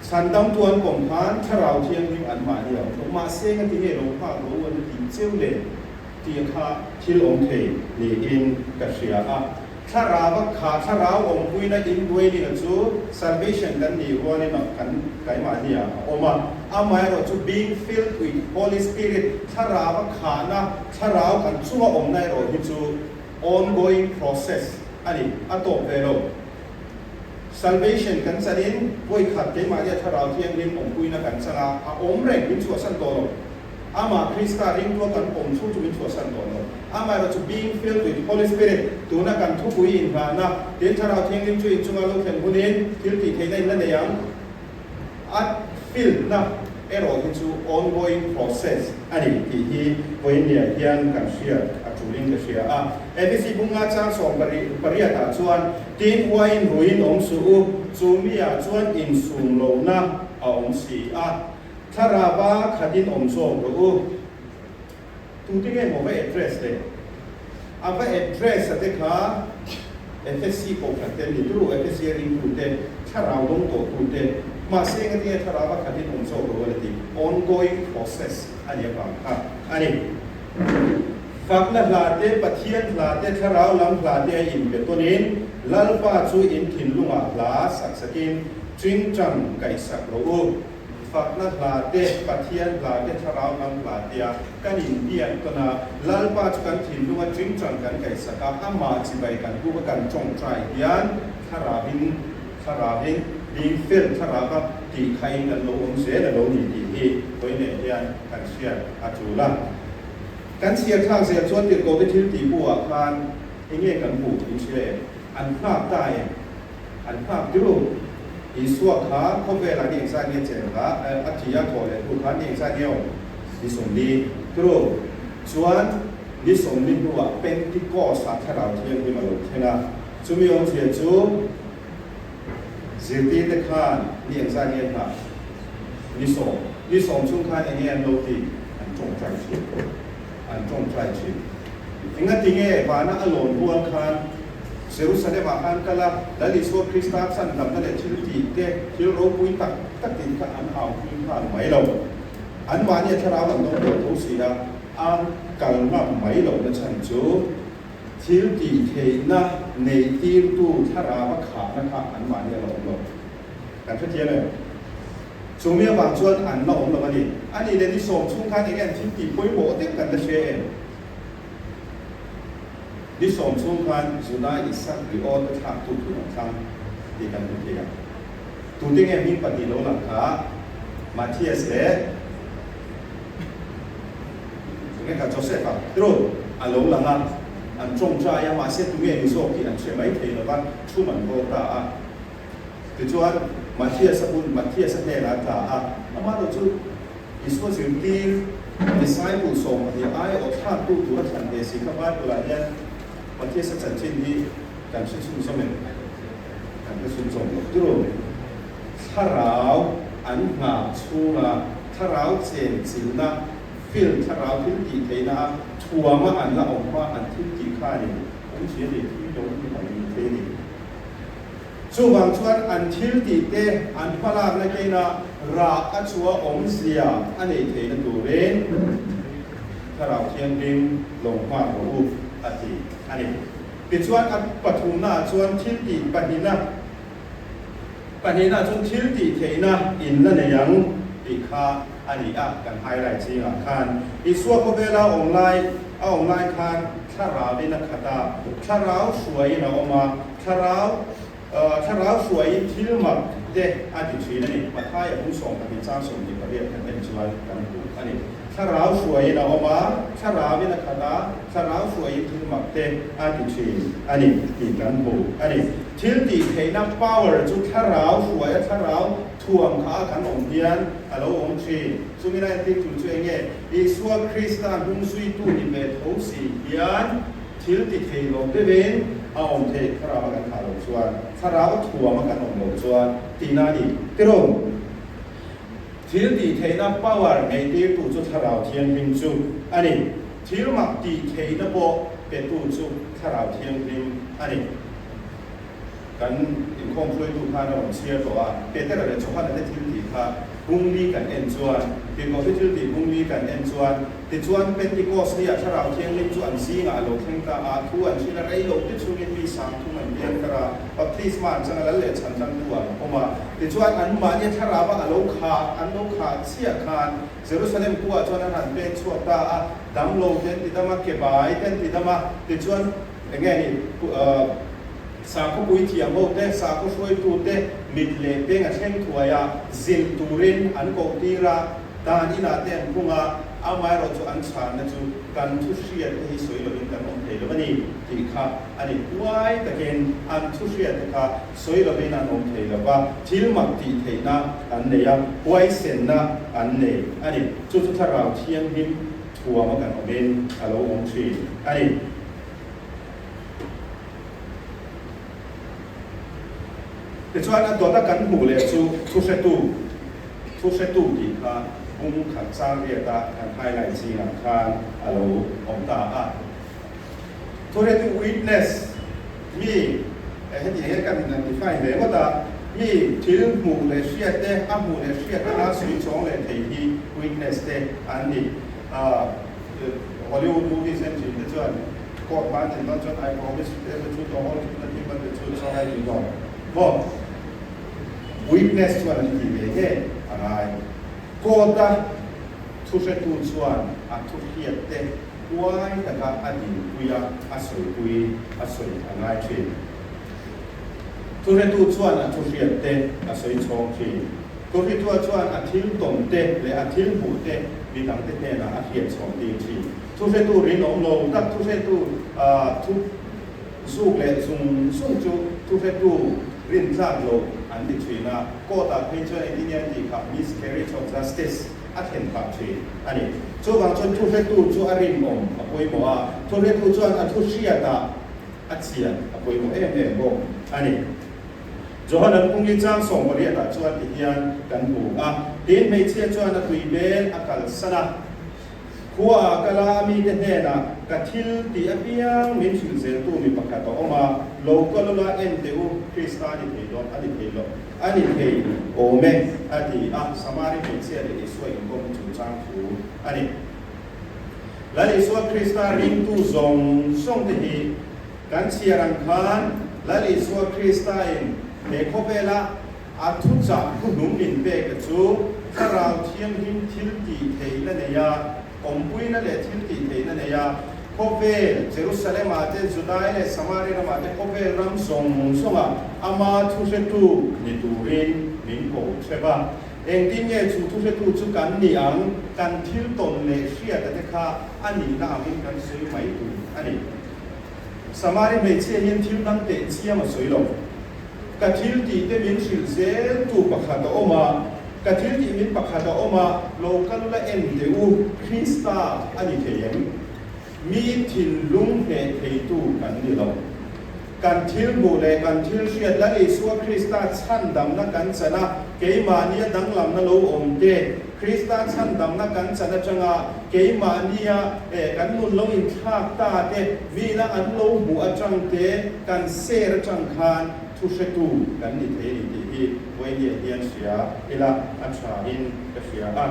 Chhandamtu an kawm khan Thlarau Thianghlim anmahni a awm tawh. Mahse, ngati nge lo nghak ro an tih cheu le tih a kha thil awm thei niin ka hria a. Thlarau a kha thlarau awmpuina indwelling-a chu salvation kan nih rualin a kan keimahni ah a awm a, amaherawh chu being filled with Holy Spirit, thlarau a khahna, thlarau kan chunga awmna erawh hi chu ongoing process a ni, a tawp ve lo. Salvation kan chanin vawikhat keimahnia thlarau thianghlim awmpuina kan chang a, a awm reng, min chhuahsan tawh lo. Amah Krista ringtua kan awm chhung chu min chhuahsan tawh lo. Amaherawh chu being filled with Holy Spirit, tuna kan thupui inngahna, tin Thlarau Thianghlim chu inchunga lo thlen hunin thil tih theihna in la nei ang. A filled-na erawh hi chu ongoing process a ni tih hi vawiinniah hian kan hriat a tulin ka hria a. Efesi bunga chang 18 ah chuan, Tin uaiin ruiin awm suh u, chu miah chuan insum lohna a awm si a. Thlarava khatin awm zawk rawh u. Tute nge maw va address le? A va address a te kha FSC kohhran te an ni turu, FSC a ringtu te, thlarau dawng tawh tu te. Mahse engatinge thlarava khatin awm zawk rawh u a la ti? Ongoing process a ni avang kha a ni. Fakna hla te, Pathian hla te, thlarau lam hla te a inpe tawnin Lalpa chu in thinlungah hla sak sakin tingtang kaihsak rawh u. Fakna hla te, Pathian hla te, Thlarau lam hla tia kan inbiak tawn a, Lalpa chu kan thinlunga tingtang kan kaihsak a, amah chibai kan buk a kan tawngtai hian Thlarauin, Thlarauin, being filled, Thlarauva tih khain kan lo awm zel a lo ni tih hi hawi neh hian kan hriat a tul a. Kan chhiar thlak zel chuan tirhkohte thil tih buah khan enge kan hmuh in hria em? An nghak ta em? An nghak tirh u. Isua kha khawvelah ni engzat nge chen kha a thi a thawh leh hnu khan ni engzat nge awm? Ni 40 tirh u. Chuan ni 40 hnuah Pentecost-ah Thlarau Thianghlim a lo thleng a. Chumi awmzia chu zirtirte khan ni engzat nge an nghah? Ni sawm. Ni sawm chung khan enge an lo tih? An tawngtai thin. An tawngtai thin. Engatinge vana a lawn rual khan Jerusalem ah khan kal a, Lal Isua Krista chan damna leh thil tih te, thil ropui tak tak tih te kha an au pui nghal mai lo. Anmahni a thlarau an dawng tawh tho si a, an kal ngam mai lohna chhan chu thil tih theihna neih tirtu thlarau a khahna kha anmahni a la awm lo. Kan hrethiam em? Chumi avang chuan an la awm lo a ni. A nih leh ni 10 chhung khan enge an thil tih pawimawh deuh kan la hria em? Ni 10 chhung khan Juda Isak Riawt a thlaktu tur an thlang tih kan hmu thei a. Tute nge hming pahnih lo lang kha? Matthias leh tunge kha Joseph a tru a lo lang a, an tawngtai a, mahse tunge ni zawk tih an hre mai thei lo va, thum an rawl ta a. Tichuan Matthias a hun Matthias a hnenah a tla a, amah erawh chu Isua zirtir, disciple, 12 ai aw thlaktu tur a thlan ve si kha Bible ah hian Matthias a chanchin hi kan hre chhunzawm em? Kan hre chhunzawm lo turu. Thlarau an nghah chhunga thlarau chen chilhna, fill, thlarau thil tih theihna a thuama an la awm hma an thil tih khanin awmzia nei thui lo a ni mai thei a ni. Chuvang chuan an thil tih te, an hmalakna keina rah a chhuah awmzia a neih theihna turin Thlarau Thianghlim lo nghak rawh u, a ti a ni. Tichuan a pathumnaah chuan thil tih pahnihna, pahnihnaah chuan thil tih theihna in la nei ang tih kha a ni a, kan highlight zingah khan. Isua khawvela awm lai, a awm lai khan Thlarauin a khat a, Thlarau hruaiin a awm a, Thlarau, Thlarau hruaiin thil mak te a ti thin a ni. Mathaia bung 12 chang 28 kan en chuan kan hmu a ni. Thlarau hruaiin a awm a, Thlarauvin a khat a, Thlarau hruaiin thil mak te a ti thin a ni tih kan hmu a ni. Thil tih theihna, power, chu Thlarau hruai a, Thlarau thuam kha a kan awm hian a lo awm thin. Chumina entir tur chu eng nge? Isua Krista hnungzuitu ni ve tho si hian thil ti thei lo deuhin a awm theih, Thlarau a kan thah loh chuan, Thlarau a thuam a kan awm loh chuan tihna a ni. Tiraw? Thil tih theihna, power, ngeitirtu chu Thlarau Thianghlim chu a ni. Thil mak tih theihna pawh petu chu Thlarau Thianghlim a ni. Kan inkhawm hruaitu khan a rawn chhiar tawh a, Petera leh Johana te thil tih kha bungli kan en chuan, Tirhkohte thil tih bungli kan en chuan, Tichuan, Pentecost nia Thlarau Thianghlim chu an zingah a lo thleng ta a, thu an hrilh a, rei lo te chhungin mi 3000 an piang thar a, baptisma an chang a, lal leh chhan changtu an awm a. Tichuan, anmahnia Thlarauva a lo khah, an lo khah chiah khan Jerusalem khuaah chuan an han peng chhuak ta a, damlo te an ti dam a, ke bai te an ti dam a, tichuan, eng nge ni, Sakhaw puithiam ho te, sakhaw hruaitu te mit leh beng a thleng thuai a, zilh turin an koh tir a, Dan inah te an phung a, amaherawhchu an chhanna chu kan thu hriat te hi sawi lovin kan awm thei lo a ni tih kha a ni. Huai takin an thu hriat te kha sawi lovin an awm thei lo va, thil mak tih theihna an nei a, huaisenna an nei a ni. Chu chu Thlarau Thianghlim thuama kan awmin a lo awm thin a ni. Tichuan a dawta kan hmuh leh chu thuhretu. Thu hretu tih kha bung khat chang riata kan highlight zingah khan a lo awm ta a. Thu hretu witness mi hetiang hian kan in define ve ngawt a, mi thil hmuh leh hriat te, a hmuh leh hriat anga sui chawng leh thei hi witness te an ni. Hollywood movies en thin te chuan court hma an thlen dawn chuan I promise to tell the truth, the whole truth, nothing but the truth, so help me God. Maw? Witness chuan an tih ve nge a ngai. Court a thuhretu chuan a thuhriat te huai taka a dinpui a, a sawipui a sawi a ngai thin. Thuhretu chuan a thuhriat te a sawi chhawng thin. Thuhritua chuan a thil tawn te leh a thil hmuh te midang te hnenah a hriat chhawn tir thin. Thuhretu rinawm lo tak thuhretu thu Zuk leh zung zung chu thuhretu rintlak loh an ti thin a, court-ah phei chuan engtin nge an tih kha miscarriage of justice a thlen phah thin a ni. Chuvang chuan thuhretu chu a rinawm a pawimawh a, thuhretu chuan a thu hriatah a chian a pawimawh em em bawk a ni. Johan an pungli chang 18 ah chuan ti hian kan hmu a, tin hmeichhia chuan a tui bel a kalsan a, Khua ah ka la a mite hnenah ka thil tih apiang min hrilh zeltu mi pakhat a awm a, lo ka lula en teh u, Krista a ni thei dawn, a ni thei lo, a ni thei awm e, a ti a, Samari hmeichhia leh Isua inkawm chungchang thu a ni. Lal Isua Krista ringtu zawng zawng te hi kan chhiar ang khan Lal Isua Krista in he khawvela A thuchah hnuhnung min pek a chu Thlarau Thianghlim thil tih theihna nei a, awmpuina leh thil tih theihna nei a, khawvel, Jerusalem-ah te, Judai leh Samari ramah te, khawvel ram zawng zawngah ama thuhretu ni turin min ko hrep a. Engtin nge chu thuhretu chu kan nih ang? Kan thil tawn leh hriata te kha a nihna angin kan sawi mai tur a ni. Samari hmeichhia hian thil dang teh chiam a sawi lo. Ka thil tih te min hrilh zel tu pakhat a awm a, ka thil tih min pakhat a awm a, lo kal la en teh u, Krista a ni thei em? Mi thinlung hneh theitu kan ni lo. Kan thil hmuh leh kan thil hriat Lal Isua Krista chhandamna kan chan a, keimahnia danglamna lo awm te, Krista chhandamna kan chan atanga keimahnia kan nun lo inthlak ta te, mina an lo hmuh atang te, kan ser atang khan thu hretu kan ni thei a ni tih hi Wayne-a hian hria ila a thain ka hria a.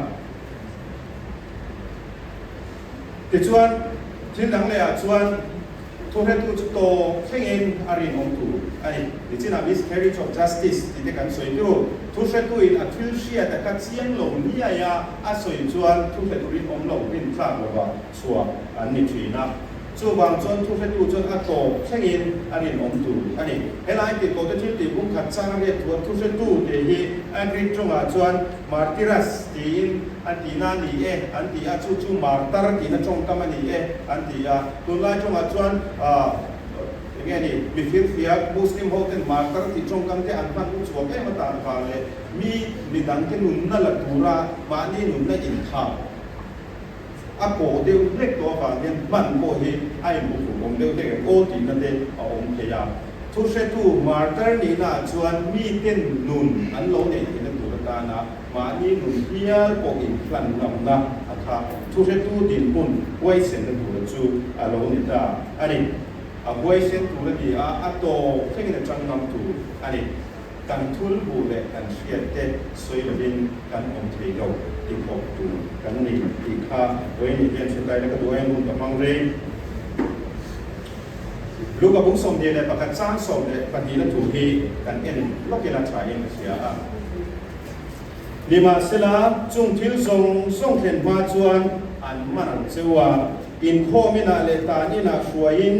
Tichuan, thil dang lehah chuan Thuhretu chu tawp thlengin a rinawm tur a ni. Nichinah miscarriage of justice tih te kan sawi turu. Thuhretuin a thil hriat a ka chiang lo niai a, a sawi chuan thuhretu rinawm lo rintlak lova chhuah an ni thin a. Chuvang chuan thuhretu chuan a tawp thlengin a rinawm tur a ni. Helai tihkote thil tih bung khat chang a riat thu a thuhretu tih hi a Greek tawngah chuan martyras tiin an tihna a ni e an ti a, chu chu martar tihna tawngkam a ni e an ti a. Tunlai tawngah chuan eng nge ni, mi firfiak Muslim ho ten martar tih tawngkam te an hman u chhuak em atan vang leh mi midangte nunna la tura mahni nunna inthah A kawh deuh hlek tawh avang hian hman pawh hi a inbukhur awm deuh hlek em aw tihna te a awm thei a. Thuhretu martyr nihnaah chuan miten nun an lo neih theihna tur atana mahni nun hial pawh inhlan ngamna a kha thuhretu dinhmun huaisenna tura chu a lo ni ta a ni. A huaisen tur a ni a, a tawp thlengin a tang ngam tur a ni. Kan thul hmuh leh kan hriat te sawi lovin kan awm thei lo ti khawp tur kan ni tih kha Wayne hian hre taina ka duh a, hun ka hmang rei. Luka bung 21 chang 12 na thu hi kan en lawk ila tha in ka hria a. Nimahsela, chung thil zawng zawng thlen hma chuan an man ang cheu a, inkhawm inah leh tan inah hruaiin,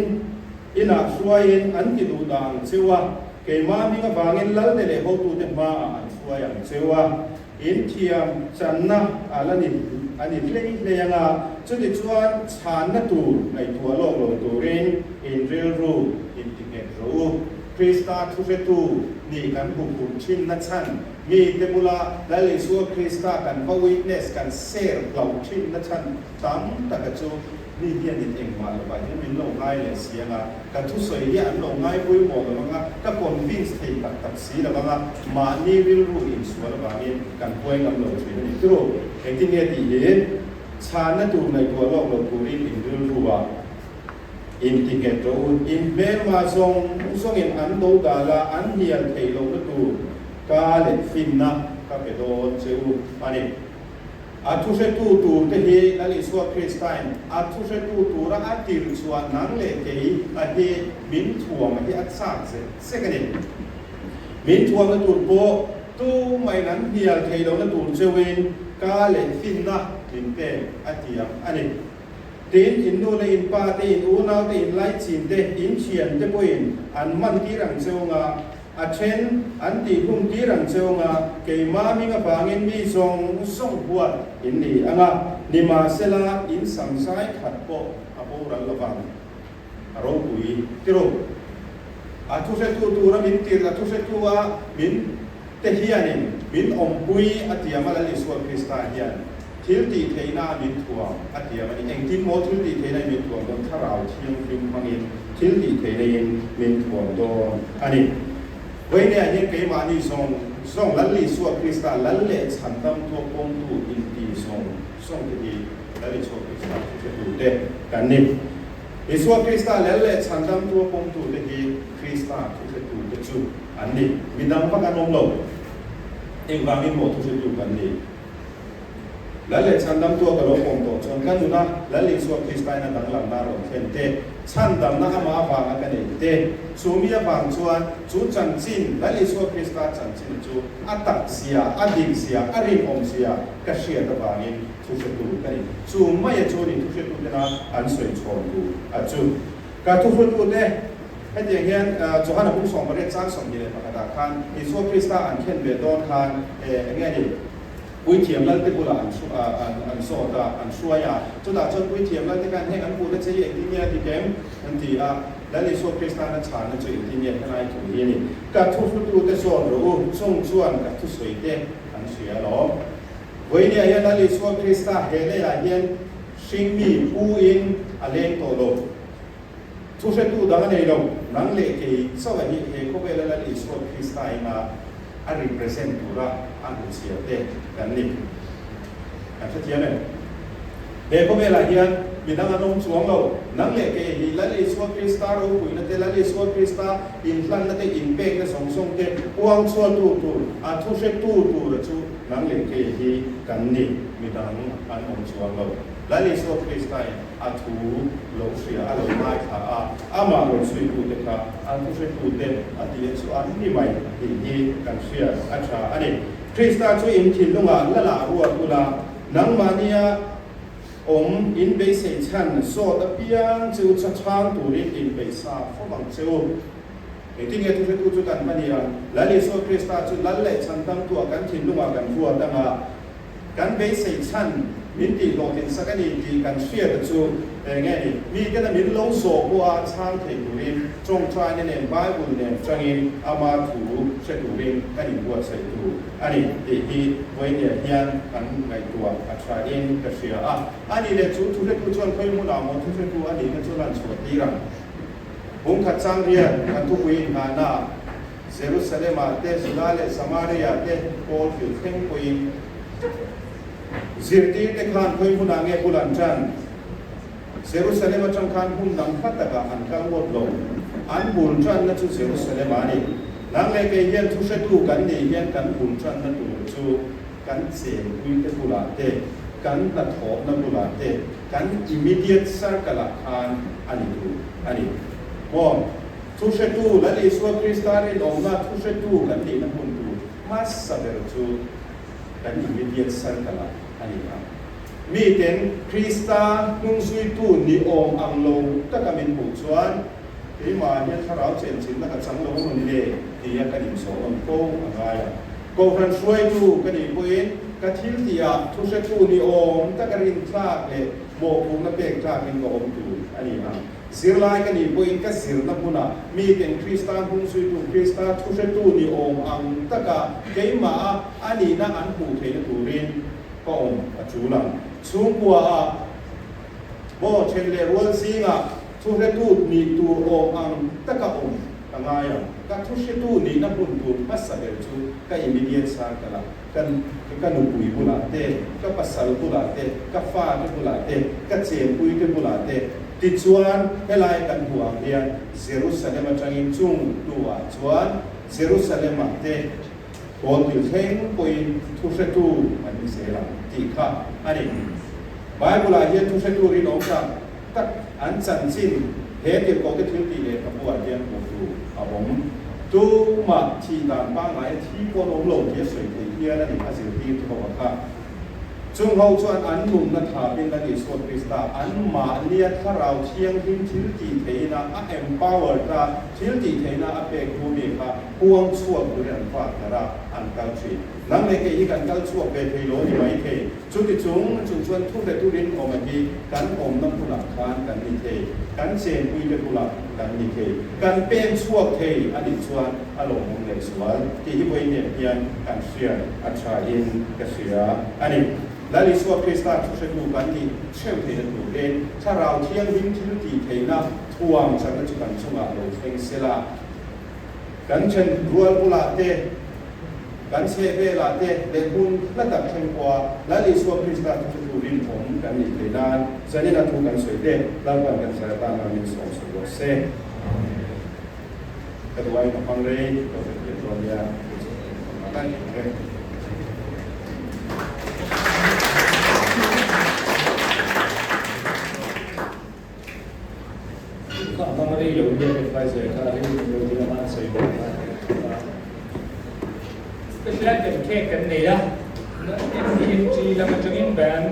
Inah hruaiin an ti duh dah ang cheu a, keimah hming avangin Lalte leh hotute hmaah an hruai ang cheu a, in thiam channa a la ni a ni hlei hlei ang a, chutichuan chhanna tur ngaihtuah lawk lo turin in rilru in ti nghet rawh u. Krista thuhretu nih kan huphurh thinna chhan, mite bula Lal Isua Krista kan va witness kan share hlauh thinna chhan tam taka chu Mi hianin engmah lovah hian min lo ngai leh si anga, ka thusawi hi an lo ngai pawimawh lo anga, ka convince thei tak tak si lo anga, mahni rilru insual avangin kan huai ngam lo thin a ni. Turu, engtin nge tih hi chhanna tur ngaihtuah lawk lo turin in rilru ah inti nghet rawh u, in hmelma zawng zawngin an do dal a, an hnial theih lohna tur ka leh finna ka pe dawn che u a ni. A thuhretu turte hi Lal Isua Kristain a thuhretu tura a tirh chhuah nang leh kei a hi min thuam a hi a chak zek zek a ni. Min thuamna tur pawh tumahin an hnial thei lohna tur cheuhin ka leh finna min pek a tiam a ni. Tin, in nu leh in pa te, in unau te, in laichin te, in thian te pawhin an man tir ang cheu nga, A then an tih hung tir ang cheu nga, keimah hming avangin mi zawng zawng huat in ni ang a, nimahsela in sam zai khat pawh a boral lo vang. A ropui tiro. A thuhretu tura min tirh, a thuhretu a min te hianin min awmpui a tiam a, Lal Isua Krista hian thil tih theihna a min thuam a tiam a ni. Engtin maw thil tih theihna in min thuam dawn? Thlarau Thianghlim hmangin thil tih theihna in min thuam dawn a ni. Vawinia hian keimahni zawng zawng Lal Isua Krista Lal leh Chhandamtu pawmtu inti zawng zawng te hi Lal Isua Krista thuhretu te kan ni. Isua Krista Lal leh Chhandamtu pawmtu te hi Krista thuhretu te chu an ni. Midang vak an awm lo. Engvangin maw thuhretu kan ni? Lal leh chhandamtua ka lo pawm tawh chuan ka nuna Lal Isua Kristaina danglamna a rawn thlen te, chhandamna amah avanga ka nei te, chu mi avang chuan chu chanchin, Lal Isua Krista chanchin chu a tak zia, a dik zia, a rinawm zia ka hriat avangin thuhretu ka ni. Chu maia chu ni thuhretu tena an sawi chhawn tur a chu. Ka thuhretu te, hetiang hian Johana bung 18 chang 21 ah khan Isua Krista an khen ve dawn khan eng nge ni? Puithiam Lalte bulah an an zawt a, an hruai a. Chutah chuan Puithiam Lalte khan heng an puhna che hi engtin nge a dik em? an ti a. Lal Isua Kristan a chhanna chu engtin nge helai thu hi a ni. Ka thuhrutute zawt rawh u, chung chuan ka thusawite an hria alawm. Vawinia hian Lal Isua Krista he leiah hian hringmi pu in a leng tawh lo. Thuhretu dang a nei lo, nang leh kei chauh a hi he khawvela Lal Isua Krista ina a represent tura a hmuchhiar te kan ni. Kan hrethiam em? He khawvelah hian midang an awm chuang lo, nang leh kei hi Lal Isua Krista ropuina te, Lal Isua Krista inhlanna te, inpekna zawng zawng te puang chhuatu tur, a thuhretu tura chu nang leh kei hi kan ni, midang an awm chuang lo. Lal Isua Krista in A thu lo hria, a lo ngaithla a, amah rawn chhuitute kha an thuhretute a ti a chu an ni mai tih hi kan hriat a tha a ni. Krista chu in thinlungah la lah ruat ula, nangmahnia Awm in beisei chhan zawt apiang chu chachang turin inpeih sa fo ang che u. Engtin nge thuhretu chu kan hman hian Lal Isua Krista chu Lal leh Chhandamtua kan thinlungah kan ruat anga kan beisei chhan min tihhlawhtlin sak a ni tih kan hriata chu eng nge ni? Miten a min lo zawh pawh a chhang thei turin tawngtaina nen Bible nen tangin ama thu hre turin kan inbuatsaih tur a ni tih hi vawinia hian kan ngaihtuah a thain ka hria a. A nih leh chu thuhretu chuan khawi hmunah maw thuhretu a nihna chu lan chhuah tir ang? Bungkhat chang riat kan thupui inngahna Jerusalem-ah te, Juda leh Samaria te pawl thil thleng pawhin zirtirte khan khawi hmunah nge bul an tan? Jerusalem atang khan hmun dang hla takah an kal ngawt lo. An bul tanna chu Jerusalem ah a ni. Nang leh kei hian thuhretu kan nih hian kan bul tanna tur chu kan chenpuite bulah te, kan hnathawhna bulah te, kan immediate circle ah khan a ni tur a ni. Maw? Thuhretu, Lal Isua Krista rinawmna thuhretu kan nihna hmun tur hmasa ber chu kan immediate circle ah a ni ang. Miten Krista hnungzuitu ni awm ang lo taka min hmuh chuan, Keimah hian thlarau chenchinna ka chang lo amaw ni le? tia kan insawh nawn fo a ngai a. Kohhran hruaitu ka nih pawhin ka thil tihah thuhretu ni awm taka rintlak leh mawhphurhna pek tlakin ka awm tur a ni ang. Zirlai ka nih pawhin ka zirna hmunah miten Krista hnungzuitu, Krista thuhretu ni awm ang taka keimaha a nihna an hmuh theihna turin Ka awm a tul ang. Chhungkua ah maw then leh rual zingah thuhretu nih tur awm ang taka awm ka ngai ang. Ka thuhretu nihna hmun tur hmasa ber chu ka immediate circle ah, ka ka nupui bulah te, ka pasal bulah te, ka fate bulah te, ka chenpui te bulah te. Tichuan helai kan hmuh ang hian Jerusalem atangin chung hnuah chuan Jerusalem ah te, Pawl thil thleng pawhin thuhretu an ni zel ang tih kha a ni. Bible-ah hian thuhretu rinawm tak tak an chanchin he tirhkohte thil tih leh hnapuah hian hmuh tur a awm. Tumah thih dan pangngai a thi pawh an awm lo tih a sawi thei hial a ni a zirtir te ho kha. Chung ho chuan an nunna thapin Lal Isua Krista an mahnia Thlarau Thianghlim thil tih theihna a empowered a, thil tih theihna a pek hnu mi kha huang chhuak turin an fak darh a, an kal thin. Nang leh kei hi kan kal chhuak ve thei lo ni mai thei. Chuti chung chung chuan thu hre turin awm a hi kan awmna hmunah khan kan ni thei, kan chenpuite bulah kan ni thei, kan pen chhuak thei a nih chuan a lawmawm leh zual tih hi vawi nen hian kan hriat a tha in ka hria a ni. Lal Isua Krista thuhretu kan tih theuh theihna turin Thlarau Thianghlim thil tih theihna thuam chakna chu kan chungah lo thleng sela. Kan then rual bulah te, kan chheh velah te leh hmun hla tak thleng pawha Lal Isua Krista thuhretu rinawm kan nih theih nan zanina thu kan sawi te Lalpan kan zar atan min sawm sawi rawh se. Ka duai ka hmang rei ka hre thiam dawn nia tih chu ka hmang reng reng. Ka hmang rei lo nia adviser kha rei lo ding a man sawi bawk a. Special item cake kan nei a, MDMG lam atangin band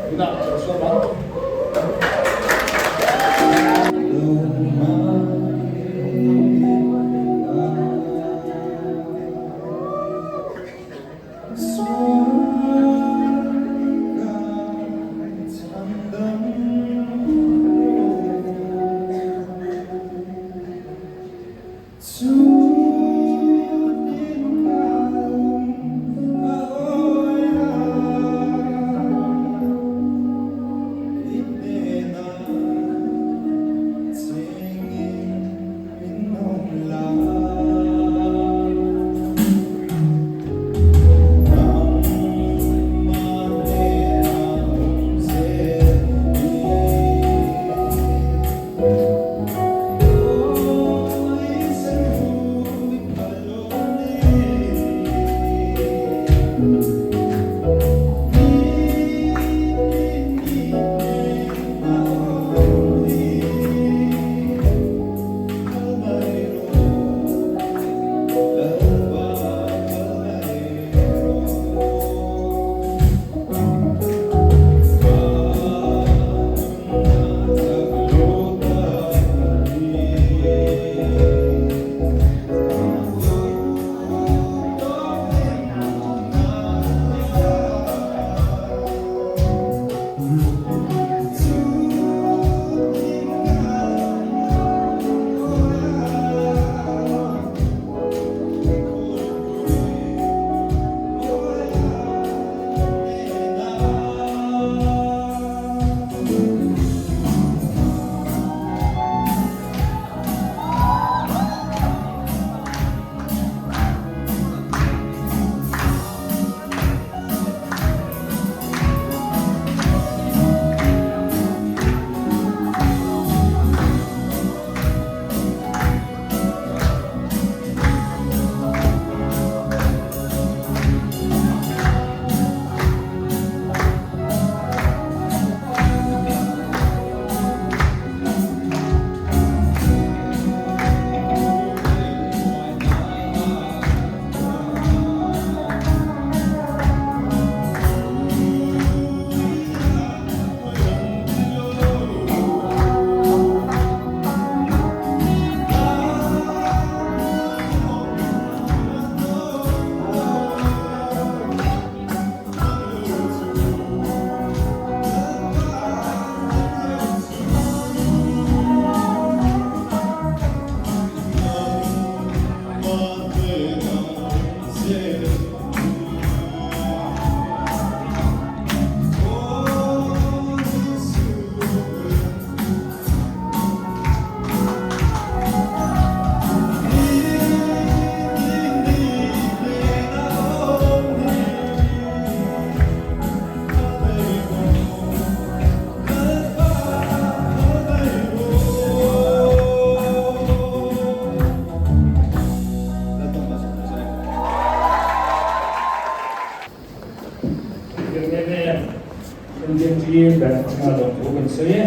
tunah kan sawm ang. Sir ber chungah lawmthu kan sawi e.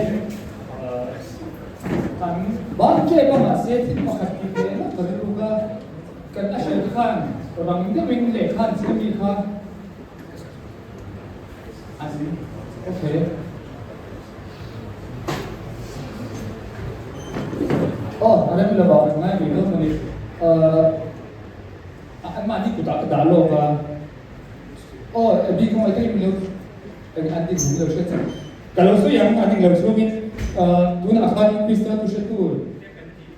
Kan ban tep a mahse thil pakhat tih leh lawk ka rilru kha kan a hriat khan rang deuhin lehkha an chhe mi kha an okay. Aw a rem lo ah kan ngai mai dawn a ni. Anmahni kutah ka dah lawk a. Aw Abby khawngaih takin min lo eng an ti min lo hriat chak. Ka lo sawi ang an englo chhungin tunah khan Krista thu hre tur te kan tih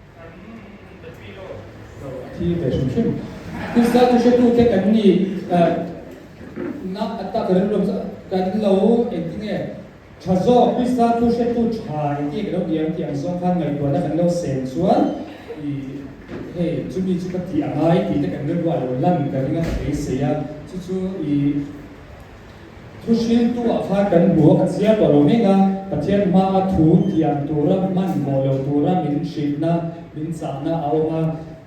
kan battery lo lo a thi ve hrim hrim. Krista thu hre tu te kan ni na ata ka rilru kan lo engtinge tha zawk Krista thu hre tu tha engtinge kan lo ni ang tih ang zawng khan ngaihtuahna kan lo sem chuan i hei chumi chu ka tih a ngai tih te kan rilru a lo lan ka ring a ka beisei a chu chu i Thu hriltu-ah khan kan hmu a, ka chiar tawh lo mek a, Pathian hmaa thu tiam tura hmanhmawh lo tura min hrilhna, min chahna a awm a,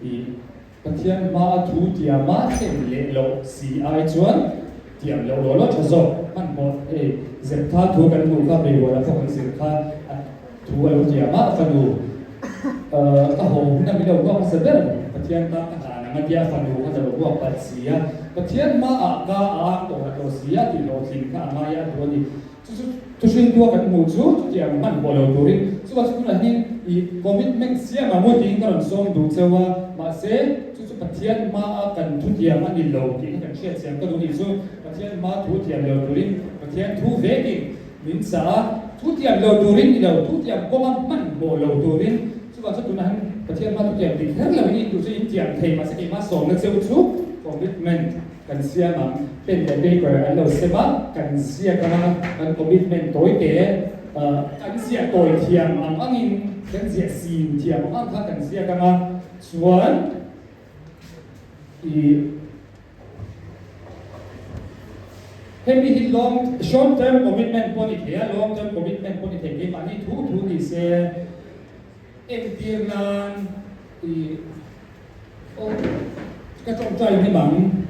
ih Pathian hmaa thu tiama thlen leh loh si ai chuan tiam loh law law tha zawk hmanhmawh hei Zeptha thu kan hmuh kha Beiruala pawh kan zir kha a thu a lo tiam a, a fanu ka haw hun a min lo huak hmasa ber Pathian tan ka hlan ang a tia a fanu kha ka lo huak palh si a, Pathian hmaah ka ang tawh la tawh si a tih hlawhtling kha a ngai a duh a ni. Chu chu thuhriltua kan hmuh chu chutiang hmanhmawh lo turin chuvah chu tunah hian i commitment siam ang u tiin ka rawn sawm duh cheu a, mahse chu chu Pathian hmaa kan thutiam a ni lo tih kha kan hriatchiam ka duh ni chu Pathian hmaa thu thiam lo turin Pathian thu vekin Min sa a, thu tiam lo turin ni lo, thu tiam kawnga hmanhmawh lo turin, chuvang chu tunah hian Pathian hma thu tiam dik her loin in duh chu in tiam thei, mahse keimah sawmna cheu chu commitment kan siam ang, pen leh paper an lo sem a, kan ziak anga kan commitment tawi te kan ziah tawi thiam ang angin, kan ziah sim thiam ang ang kha kan ziak anga chuan i. Hemi hi long short term commitment pawh ni thei a, long term commitment pawh ni thei keimahni thu thu ni se entir nan i aw ka tawngtai hnem ang,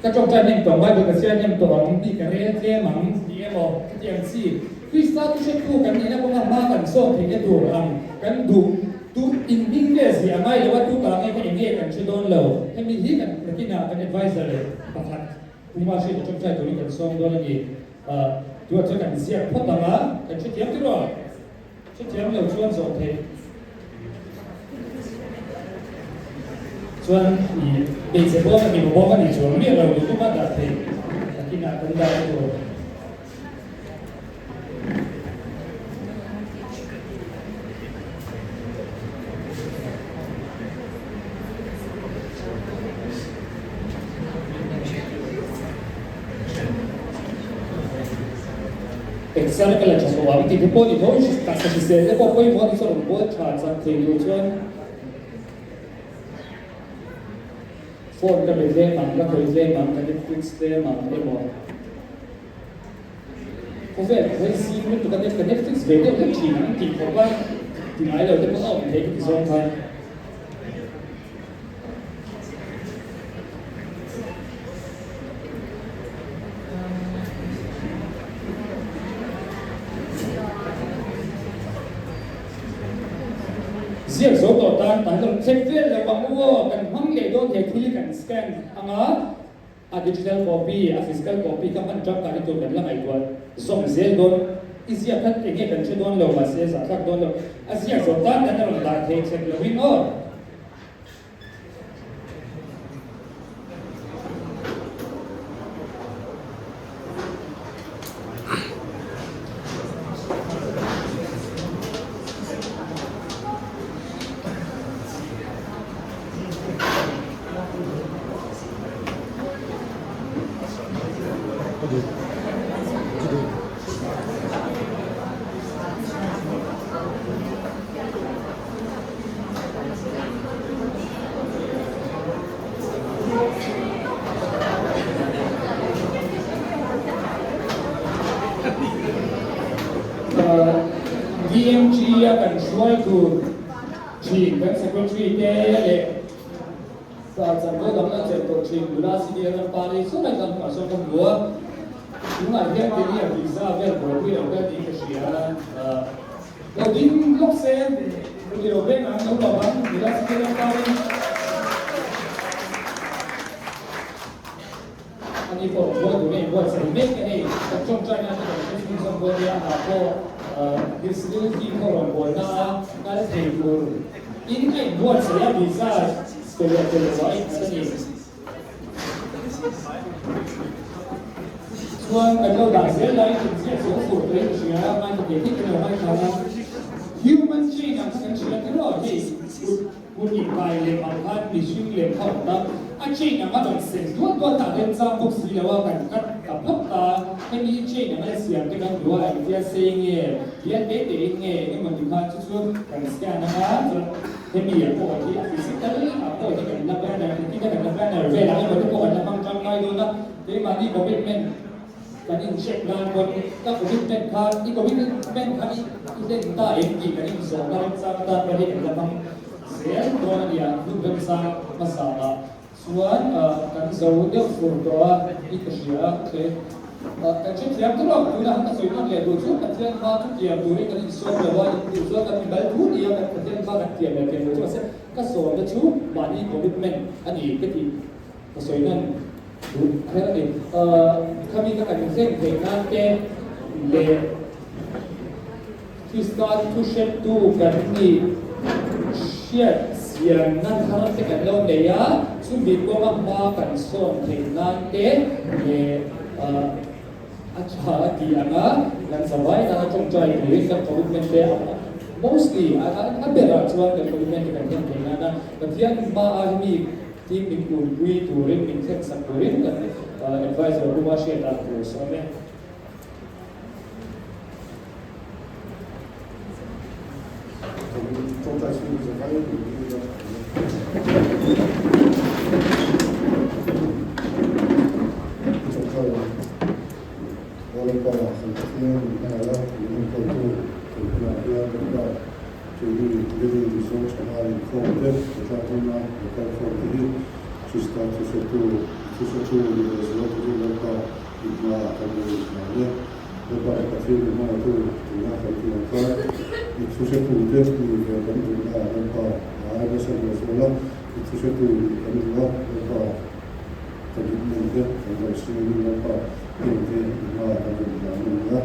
ka tawngtai hnem tawh ang, Bible ka chhiar hnem tawh ang, mi ka rel tlem ang tih emaw khatiang chi Krista thu hretu kan nihna kawnga hma kan sawn theihna tur ang kan duh. Tu in hming nge zia a ngai lo a, tu ta nge kha eng nge kan hre dawn lo. Hemi hi kan nakinah kan advisor leh pakhat Puma hriat a tawngtai turin kan sawm dawn a ni. Tunah chuan kan ziak phawt ang a, kan hrethiam ti rawh. Hrethiam lo chuan zawh theih chuan i hmeichhe bawm a mipa bawm a nih chuang miah lo duh tuma dah theih nakinah kan dah tur. Exer ka la tha tawh ang tih te pawh ni tho taksa hrisel te pawh pawimawh a ni chuan rawn bawl tha chak thei tur chuan phone ka be tlem ang ka khawih tlem ang ka Netflix tlem ang emaw. Khawvel khawi zing lutuk a ka Netflix ve deuh hlek thin ang tih khawp a ti ngai lo te pawh a awm thei ka ti zawng khan. Ziak zo tawh tan tan rawn thlek vel lo ang u aw, kan hmang leh dawn thei thil kan scan anga. A digital copy, a physical copy kha hman tangkai na tur kan la ngaihtuah zawm zel dawn. I ziak kha enge kan hre dawn lo, mahse zahthlak dawn lo. A ziak zawh tan tan a rawn dah thei chek loin aw. DMG a kan hruai tur thin kan secretary te leh Chanvo dang a chelh tawh thin nula CDL ram pa rei sawn a tlang hmunah sawn ka hmu a. Tunah hian Delhi-a visa vel buaipui lo ka tih ka hria a. Lo ding lawk se, lo ti lo veng ang, lo lo ang, nula chu tel parin ani pawh buai tur a inbuatsaih mek a ni. Kan tawngtaina te kan hre chhunzawm dawn nia, amah pawh disability khaw rawn buaina a kal thei tur in a inbuatsaih a, visa pe leh pe lo ah a innghat a ni. Chuan kan lo dah zel lai in ziak zo fur tawh in ka hria a, ngaithla thei thei kan lo ngaithla a, human chain ang kha kan hria tiraw hei kut kut inkai lem ang khan mihring lem kha awm ta, a chain ang a rawn sen duat duat a, a remchang bawk si lo a, kan cut ta phawt ta, hemi hi chain ang a siam te kan duh a, engtia sei nge, bial te te in nge engemaw ti khan chu chu kan scan ang a, chuan. Hemi ah pawh hi a physical ah pawh hi kan la banner, engtin nge kan la banner vel ang emaw te pawh kan la hmang tangkai dawn a, keimahni commitment kan in check nan pawn ka commitment kha i commitment kha i hlen ta em tih kan inzawhna remchang atan pawh hi kan la hmang zel dawn a nia, hun remchang hmasa ah. Chuan kan zo deuh fur tawh a i ka hria a, okay. Kan hrethiam tur ang, tunah han ka sawi hman leh duh chu Pathian hma chu tiam turin kan insawm lo a, in duh chuan kan inbal thu ni a, kan Pathian hma kan tiam leh tiam lo chu mahse ka sawmna chu mahni commitment a ni ka tih ka sawi hman duh kher a ni. Khami ka kan thleng theih nan te leh Krista thuhretu kan nih hriat chianna thar te kan lo nei a, chumi kawnga hma kan sawn theih nan te leh a tha a tih anga kan zavai nana tawngtai turin kan commitment te mostly a berah chuan kan commitment te kan hian theih nana Pathian hma a hemi team min kunpui turin min thlensak turin kan advisor Ruma hriatah tur sawm e. I hmaah kan lo inhlan e. Lalpa ka Pathian min hmangaitu tuna kan tih ang khan i thuhretute ni ve kan duhna ah Lalpa a ai nasa leh zual a, i thuhretu nih kan duh a, Lalpa ka mitmen te kan lo siamin Lalpa hengte i hmaah kan rawn hlan a ni a.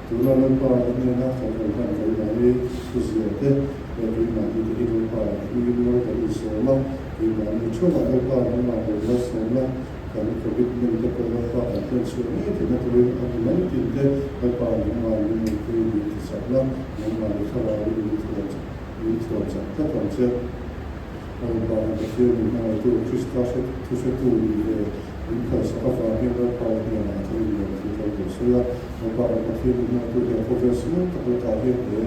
Tuna Lalpa i hnena kan rawn hlan keimahni thuzia te leh keimahni te hi Lalpa hmingin lo kan insawm a, keimahni theuhah Lalpa nangmah rawn malsawmna Kan commitment te pawh Lalpa kan hlen chhuah ngei theihna turin a hmu mai tin te, Lalpa nangmah min awmpui min ti chak la, nangmah ni thlarauin min thuam min thuam chak tlat ang che. Lalpa kan Pathian min hmangaihtu Krista hre thuhretu ni ve min phalsak avang hian Lalpa i hnenah a tharin lawm thu kan lo sawi a. Lalpa kan Pathian min hmangaihtu hian khawvel sual tak lakah hian he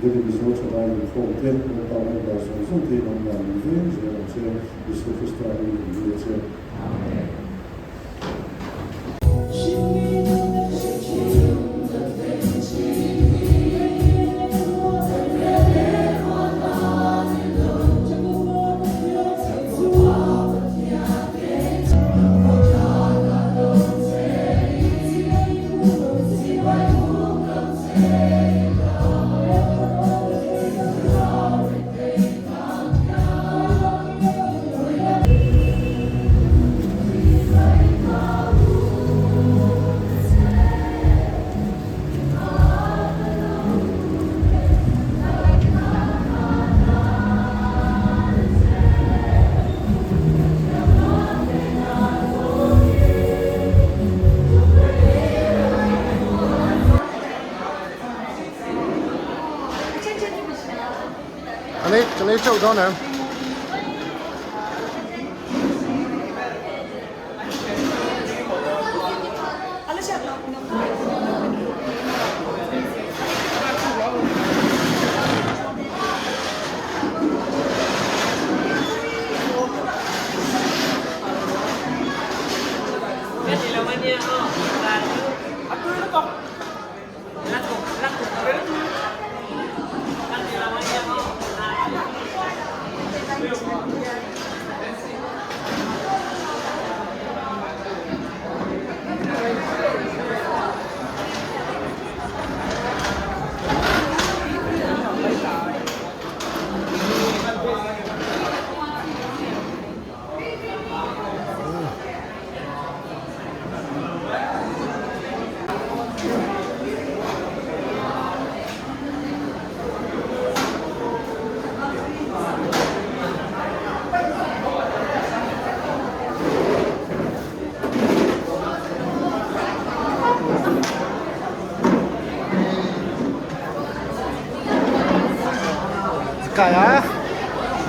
Delhi Mizo thalai inkhawm te, Lalpa member zawng zawng te nangmah min veng zel ang che. Isua Krista hi min bia che. Amen. Kan ei teuh dawn em?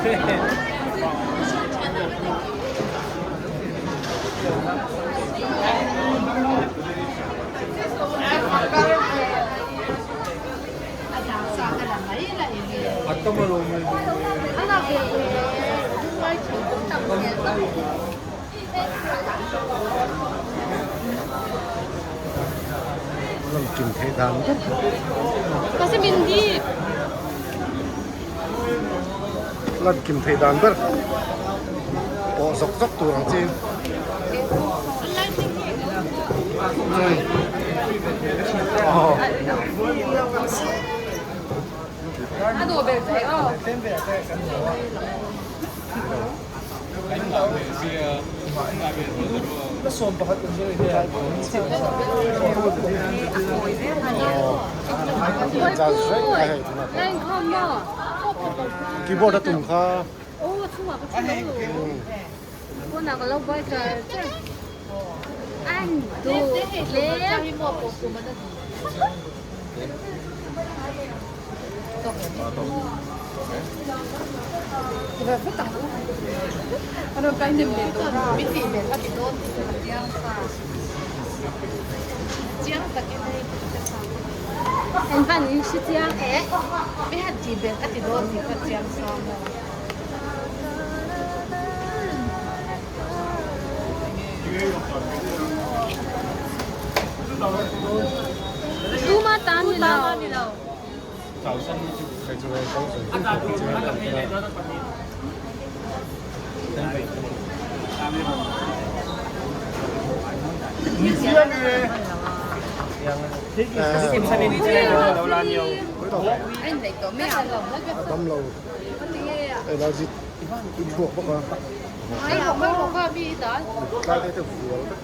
Lan kim theih dan ber. Lan kim theih dan ber pawh zawk zawk tur ang chi. Keyboard a tum kha. Damlo allergy chhuak bawk a tlai te te vual vek.